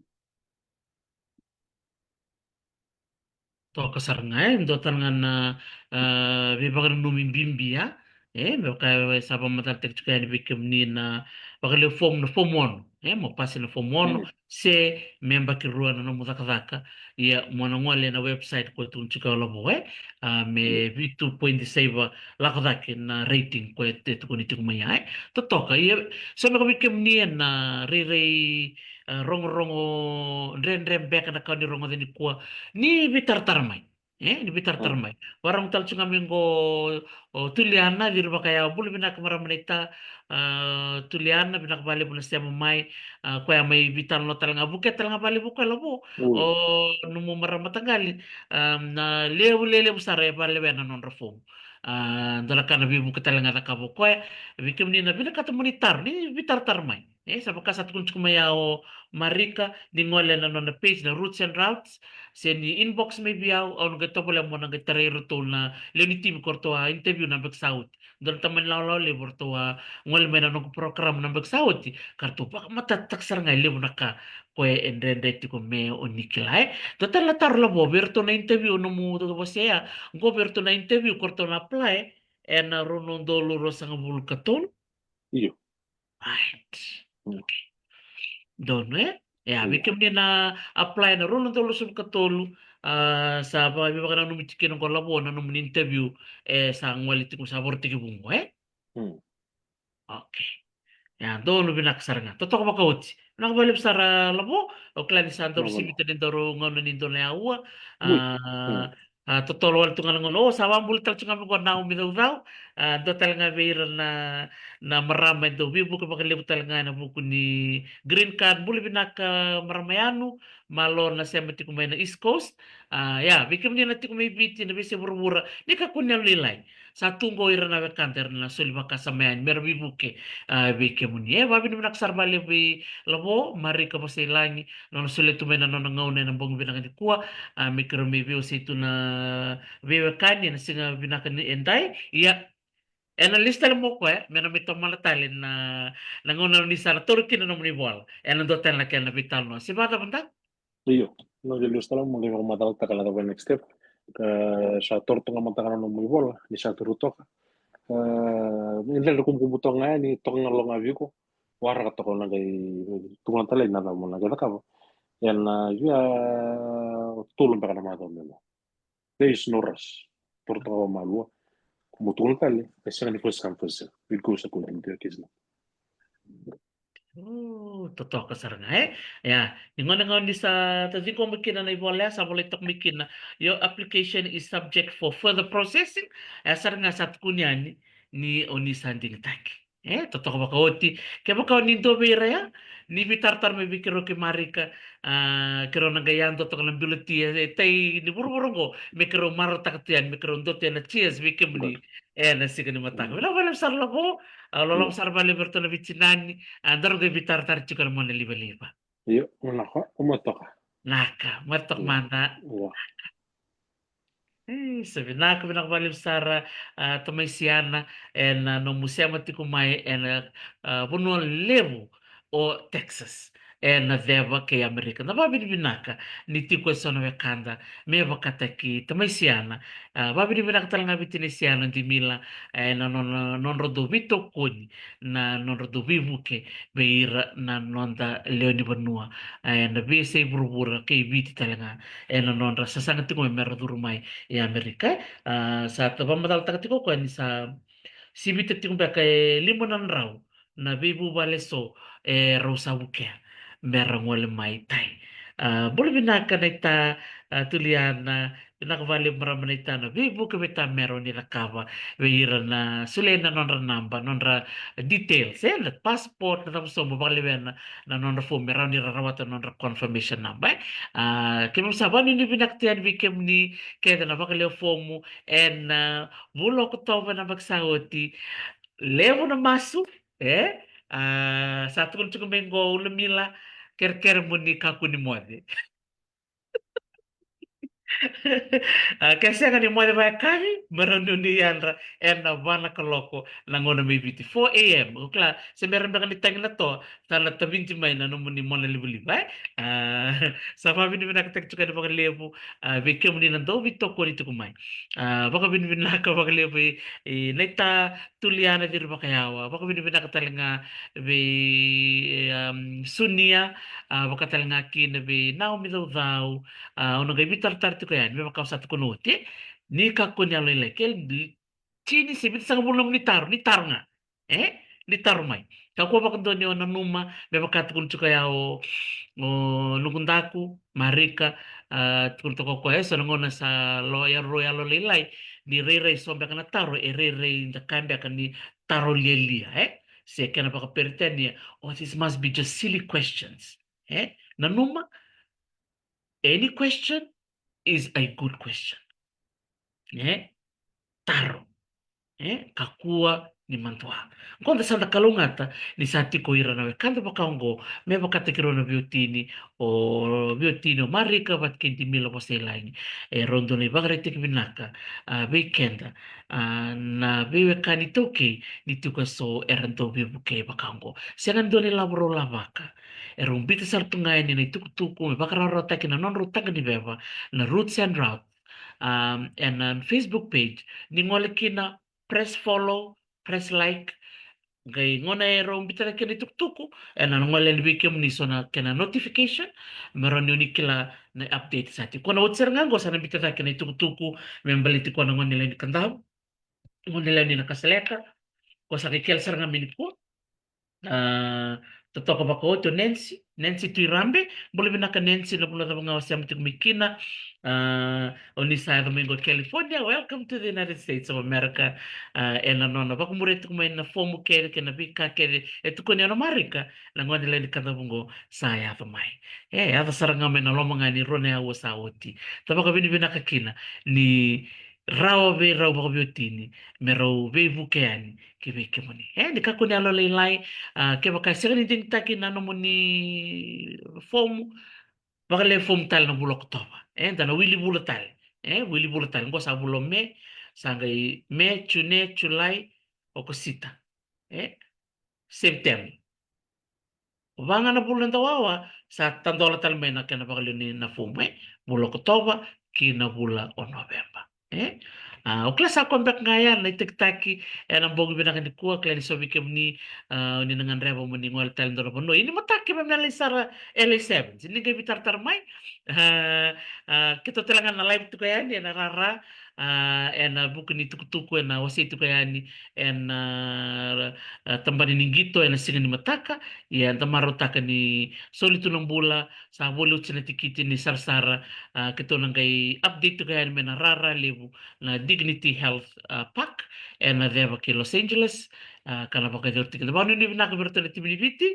Toka sara ga, e dua tale ga na, a, veivakananumi bibi, a? E, me vaka e sa vakamacalataki tiko yani vei kemuni na vakalewe form, na form ono, e, mo pasi na form ono, mm, se me yabaki rua na nomu cakacaka. Ia mo na gole na website ko tukuna tiko o Lavo, e, a, me, mm, vitu point saiva lako cake na rating ko e tukuni tiko mai, e. Totoka, ia, so me ka vei kemuni e na rairai, a, rogorogo dredre beka na ka ni rogoca nikua, ni veitaratara mai. E, ni veitaratara mai. Vakarorogo tale tu ga mai qo o Tuliana, ciri vakayawa, bula vinaka marama naita, a, Tuliana, vinaka vakalevu na sema mai, a, koya mai veitalanoa tale ga, vukea tale ga vakalevu koya Lavo, o nomu marama mataqali, a, na levu, lelevu sara e vakalewena na nodra form. A, dua na ka na veivuke tale ga cakava o koya, vei kemuni na vinakata mo ni taro, ni veitaratara mai. E, sa vaka sa tukuna tiko mai ya o, Marika, ni gole na nona page na Roots and Routes, se ni inbox mai vei au, au na qai tovolea mo na qai tarai iratou na lewe ni timi ko ratou a interview na yabaki sa oti. Dua na tamani lawalawa levu ratou a gole mai na noqu program na yabaki sa oti, ka ratou vakamatatataka sara ga e levu na ka ko e dredre tiko me o ni kila, e. Dua tale na taro Lavo, vei iratou na interview nomu vosa ya, qo vei iratou na interview ko ratou na apply, e na rua na udolu ruasagavulu ka tolu. Io. Right. Mm. Okay. Donu, e? Ia, vei kemuni na apply na rua na udolu ruasagavulu ka tolu, a, sa va-, veivakananumi tiko kina qo Lavo na nomuni interview, e, sa gole tiko, sa voro tiko vuqo, e? Mm. Okay. Ia, donu, vinaka sara ga. Totoka vakaoti. Vinaka vakalevu sara Lavo, au kila ni sa daru sivita ni daru gauna ni dua na aua. A, a, totolo wale tu ga na gauna. O, sa vakabula tale tu ga mai qo na Naomi Caucau. A, dua tale ga vei ira na, na marama e dau veivuke vakalevu tale ga ena vuku ni green card. Bula vinaka marama Yanu, malo na sema tiko mai na East Coast. A, ia, vei kemuni na tiko mai Viti, na veiyasai vuravura, ni kakua ni yalolailai. Sa tu qo ira na wekada era na soli vakasama yani mera veivuke, a, vei kemuni. E, vakavinavinaka sara vakalevu vei Lavo, Marika Vosailagi, nona solia tu mai na nona gauna ena bogi vinaka nikua, a, me keirau mai veiwasei tu na veiwekani ena siga vinaka ni edai. Ia, ena lesu tale mai o koya, e, me na mai tomana tale na, na gauna ni sa na taura kina na nomuni vola. Ena dua tale na kena veitalanoa. Se vakacava? Io, na qai lesu tale mo qai vakamacalataka na cava next step. Ka sa taura toka mataka na nomu ivola ni sa taura toka. Ka e dredre kumukumu toka ga yani, toka ga lo ga vei iko. Waraka toka na qai tukuna tale na cava mo na qai cakava ena via tolu beka na macawa me mo. There is no rush. Taura toka vakamalua. Mo tukuna tale, e sega ni first come first serve. It goes according to your case number. O, totoka sara ga, e? Ia, ni gauna ga ni sa ciqoma kina na ivola ya, sa volai toka mai kina, your application is subject for further processing. E sara ga sa tukuni yani ni o ni sa digitaki. E, totoka vakaoti. Kevaka o ni dua vei ira ya, ni veitaratara mai vei keirau kei Marika, a, keirau na qai yadua toka na biuletini e, e tai ni vuravura oqo, me keirau marautaka tu yani, me keirau dua tu ena chairs vei kemuni. Ena siga ni mataka. Vinaka vakalevu sara Lavo, a, loloma sara vakalevu vei iratou na veitinani, a, daru qai veitaratara tiko ena mona livaliva. Io, vinaka, o mai toka. Naka, mai toka mada. Io. E, sa vinaka, vinaka vakalevu sara, a, tamai Siana, ena nomu sema tiko mai, ena, a, vanua levu o Texas. Ena ceva kei Amerika. Na vakavinavinaka ni tiko eso na wekada me vakataki tamai Siana. A, vakavinavinaka tale ga vei tinai Siana Dimila, e, na nona, nodra dau veitokoni, na nodra dau veivuke vei ira na noda lewe ni vanua, e, na veiyasai vuravura kei Viti tale ga, e, na nodra sasaga tiko mai mera curu mai i Amerika. A, sa ta vakamacalataka tiko o koya ni sa sivita tiko beka e lima na drau na veivuvale eso e rau sa vukea mera gole mai tai. A, bula vinaka naita, a, Tuliana, vinaka vakalevu marama naita na veivuke vei ta mera ni cakava vei ira na solia na nodra naba, nodra details, e, na passport, na cava so mo vakalewena na nodra fomu me rawa ni ra rawata na nodra confirmation number, e. A, keimami sa vakanuinui vinaka tu yani vei kemuni kece na vakalewe fomu ena, a, vula o Okotova na yabaki sa oti. Levu na masu, e? A, sa tukuna tiko mai qo Ulamila, kerekere mo ni kakua ni moce. A, ke sega ni moce vakayakavi, me rawa ni o ni yadra ena va na kaloko na gauna mai Viti, four a.m. O kila, se bera beka ni tagi na toa, sa na tavidi mai na nomuni mona livaliva, e? A, sa vakavinavinakataki tiko yani vakalevu, a, vei kemuni na dau veitokoni tiko mai. A, vakavinavinaka vakalevu i, i naita Tuliana Ciri Vakayawa, vakavinavinaka tale ga vei, um, Sunia, a, vaka tale ga kina vei Naomi Caucau, a, au na qai veitaratara tiko yani, me vaka au sa tukuna oti, e? Ni kakua ni yalolailai, ke tini se vitusagavulu nomuni taro, ni taro ga. E? Ni taro mai. Kakua vakadua ni o nanuma, me vaka tukuna tiko ya o, o Nukudaku, Marika, a, tukuna toka o koya, e so na gauna sa lo, ya rau yalolailai, ni rairai so beka na taro, e rairai da kaya beka ni taro lialia, e? Se kena vakaperitania, oh, this must be just silly questions. E? Nanuma, any question is a good question. E? Taro. E? Kakua ni madua. Qo da sa da kalougata ni sa tiko ira na wekada vaka oqo, me vakataki rau na veiwatini, o veiwatini o Marika vata kei Dimila Vosailagi. E rau dau na ivakaraitaki vinaka, a, vei keda, a, na veiwekani iTaukei ni tiko eso era dau veivukei vaka oqo. Sega ni dua na ilavo rau lavaka. E rau biuta sara tu ga yani na itukutuku me vakarawarawataki na nodrau taqa ni veva, na Roots and Routes, um, ena Facebook page. Ni gole kina, press follow, press like. Qai gauna e rau biuta cake na itukutuku, ena gole yani vei kemuni so na kena notification, me rawa ni o ni kila na update sa tiko. Ko na oti sara ga qo sa na biuta cake na itukutuku me baleti koya na gone lewe ni Kadavu, gone lewe ni Nakasaleka. Ko sa qai kele sara ga mai nikua. A, totoka vakaoti o Nancy, Nancy Tuirabe. Bula vinaka Nancy, na vanua cava ga o sema tiko mai kina. A, o ni sa yaco mai qo California, welcome to the United States of America. A, ena nona vakamuria tiko mai na fomu kece kei na veika kece e tukuni o Marika, na gone lewe ni Kadavu qo sa yaco mai. E, yaco sara ga mai na loma ga ni rua na aua sa oti. Da vakavinavinaka kina ni rawa vei rau vakaveiwatini me rau veivuke yani ki vei kemuni. E, ni kakua ni yalolailai, a, kevaka e sega ni digitaki na nomuni fomu, vakalewe fomu tale na vula Okotova. E, da na wili vula tale. E, wili vula tale. Qo sa vula o Me, sa qai Me, June, Julai, Okosita. E, September. Va ga na vula eda wawa, sa tadola tale mai na kena vakalewe ni na fomu, e, vula Okotova ki na vula o Noveba. E? A, o kila sa koya beka ga ya na itakitaki ena bogi vinaka nikua, kila ni so vei kemuni, a, ni na gadreva mo ni gole tale dua na vanua. Ia ni mataka keimami na lai sara L A sevens, ni qai veitaratara mai. A, a, keitou tale ga na live tiko yani ena rara, a, ena vuku ni tukutuku ena wasei tiko yani ena, a, tabana ni qito ena siga ni mataka. Ia da marautaka ni soli tu na bula, sa voli oti na tikiti ni sarasara, a, keitou na qai update tiko yani mai na rara levu na Dignity Health, a, Park ena ceva kei Los Angeles, a, ka na vakayacori tiko. Da vakanuinui vinaka vei iratou na timi ni Viti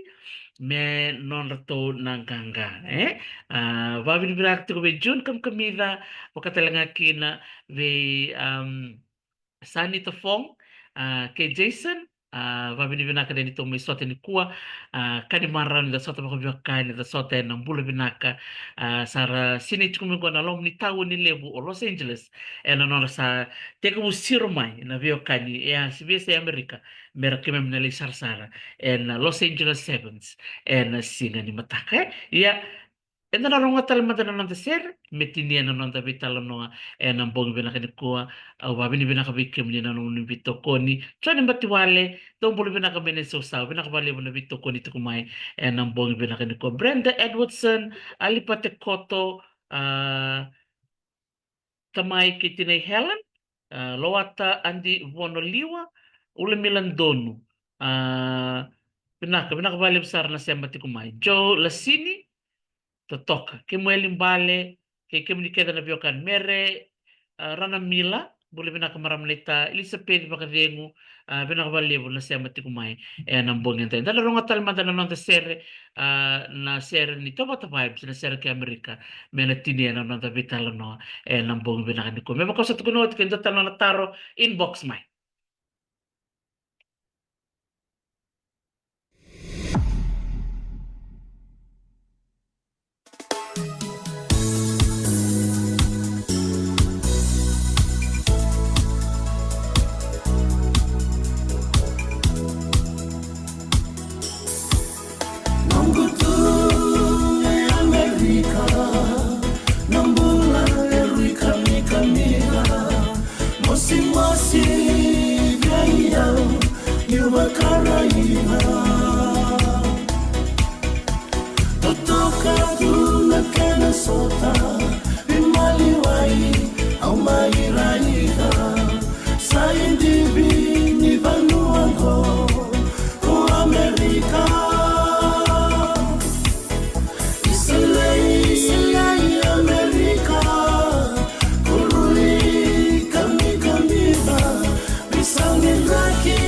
me nodratou na qaqa, e? A, vakavinavinaka tiko vei June Kamikamica, vaka tale ga kina vei, um, Sanita Fong, a, kei Jason, a, vakavinavinaka ni tou mai sota nikua, a, ka ni marau ni da sota vakaveiwekani, da sota ena bula vinaka, a, sa ra sinai tiko mai qo na loma ni tauni levu o Los Angeles, ena nodra sa tekivu siro mai na veiwekani, e a, se vei se Amerika, me ra keimami na lai sarasara ena Los Angeles Sevens ena siga ni mataka, e? Ia, eda na rogoca tale mada na noda sere me tinia na noda veitalanoa ena bogi vinaka nikua. Au vakavinavinaka vei kemuni na nomuni veitokoni. Joni Batiwale, dou bula vinaka mai na isausau. Vinaka vakalevu na veitokoni tiko mai ena bogi vinaka nikua. Brenda Edwardson, Alipate Koto, a, tamai kei tinai Helen, a, Lowata Adi Vonoliwa, Ulamila Donu, a, vinaka, vinaka vakalevu sara na sema tiko mai. Joe Lasini, totoka. Kemueli Bale, kei kemuni kece na veiwekani, Mere, a, Ranamila, bula vinaka marama naita, Elisapeci Vakacegu, a, vinaka vakalevu na sema tiko mai ena bogi edai. Da na rogoca tale mada na noda sere, a, na sere ni Tauvata Vibes, na sere kei Amerika, me na tinia na noda veitalanoa ena bogi vinaka nikua. Me vaka au sa tukuna oti, ke dua tale na nona taro, inbox mai. Noqu tu e Amerika, na bula e rui kamikamica, mosimosi vei au niu vakaraica. Totoka tu na kena sota, veimaliwai au mai raica. Sa idivi ni vanua qo ko Amerika. Isilai, Isilai Amerika, ko rui kamikamica, veisau ni draki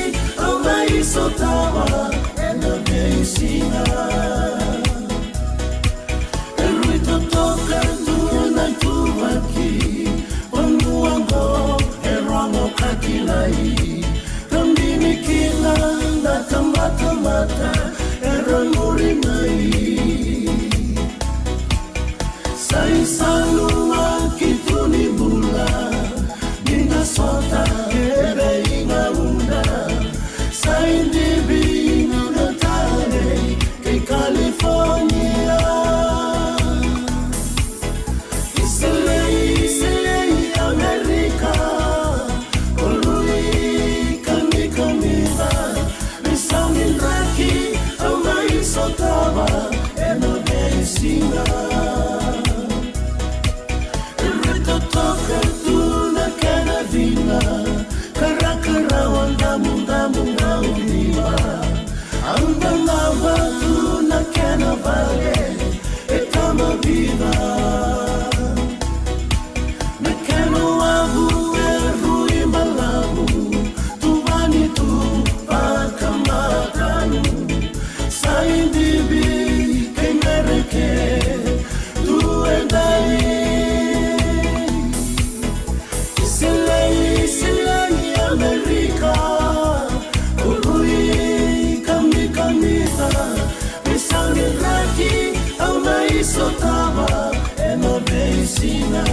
au mai sotava ena veisiga. E rui totoka tu na ituvaki, vanua qo e rogo ka kilai. Ka mini ki Era muri mai. Sa i salu maki tu ni bula, ni da sota e vei gauna. Sa i divi na tale kei California. Iselei, Iselei, Amerika, kolui kamikamica, veisau ni draki, au mai sotava ena veisiga. Rui totoka tu na kena vina, karakarawa damudamu na ulima. Au danava tu na kena vale, e tama vica. Na kena wavu e rui balavu, tuvani tu vakamatau. Sa i divi kei Mereke tu e dai. Iselei, Iselei, Amerika, kolui kamikamica, veisau ni draki, au mai sotava ena veisiga.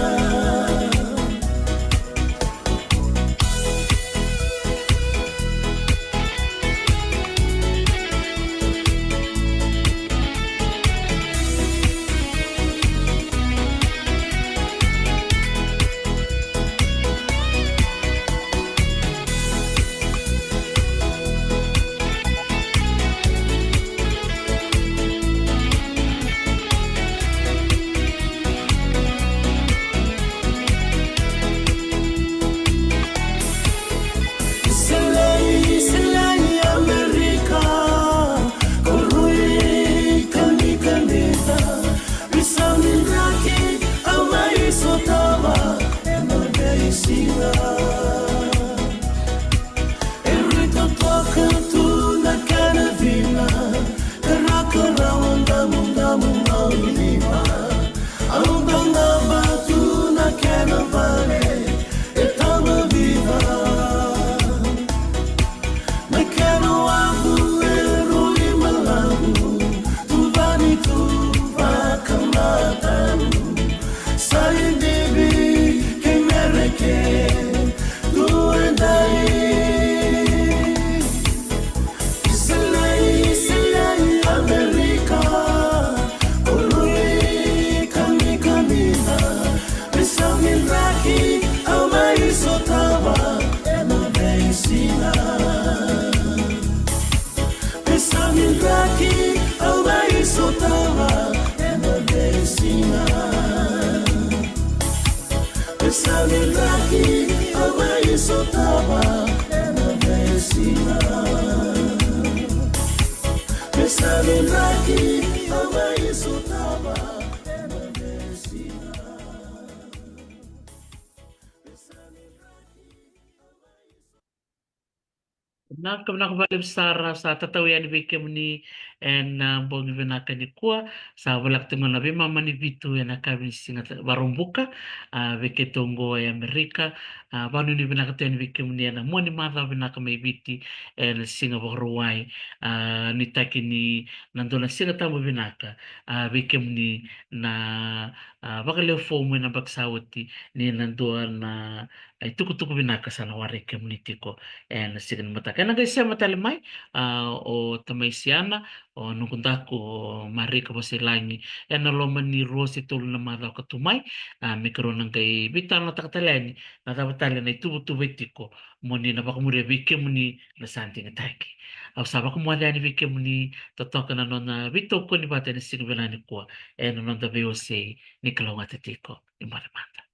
Iselei, Iselei, Amerika, kolui kamikamica, veisau ni draki, au mai sotava ena veisiga. E rui totoka tu na kena vina, karakarawa damudamu na ulima. Au danava tu na kena vale, e tama vica. Na kena wavu e rui balavu, tuvani tu vakamatau. Sa i divi kei Mereke tu e dai. Iselei, Iselei, Amerika, kolui kamikamica, veisau ni draki, au mai sotava ena veisiga. Veisau ni draki, au mai sotava ena veisiga. Veisau ni draki, au mai sotava ena veisiga. Veisau ni draki, au mai sotava ena veisiga. Vinaka, vinaka vakalevu sara, sa tatau yani vei kemuni ena bogi vinaka nikua. Sa voleka tiko na veimama ni vitu ena yakavi ni siga Vakaraubuka, a, vei keitou oqo e Amerika. A, vakanuinui vinaka tiko yani vei kemuni ena mua ni macawa vinaka mai Viti ena siga Vakarauwai. A, nuitaki ni na dua na Siga Tabu vinaka, a, vei kemuni na, a, Vakalewefou mai na yabaki sa oti, ni na dua na, a, itukutuku vinaka sa na waraki kemuni tiko ena siga ni mataka. Ena qai sema tale mai, a, o tamai Siana, o noqu daku o Marika Vosailagi, ena loma ni rua se tolu na macawa ka tu mai, a, me keirau na qai veitalanoataka tale yani na cava tale na ituvatuva e tiko mo ni na vakamuria vei kemuni na sa digitaki. Au sa vakamoce yani vei kemuni, totoka na nona veitokoni vata ena siga vinaka nikua ena noda veiwasei ni kalougata tiko. Ni moce mada.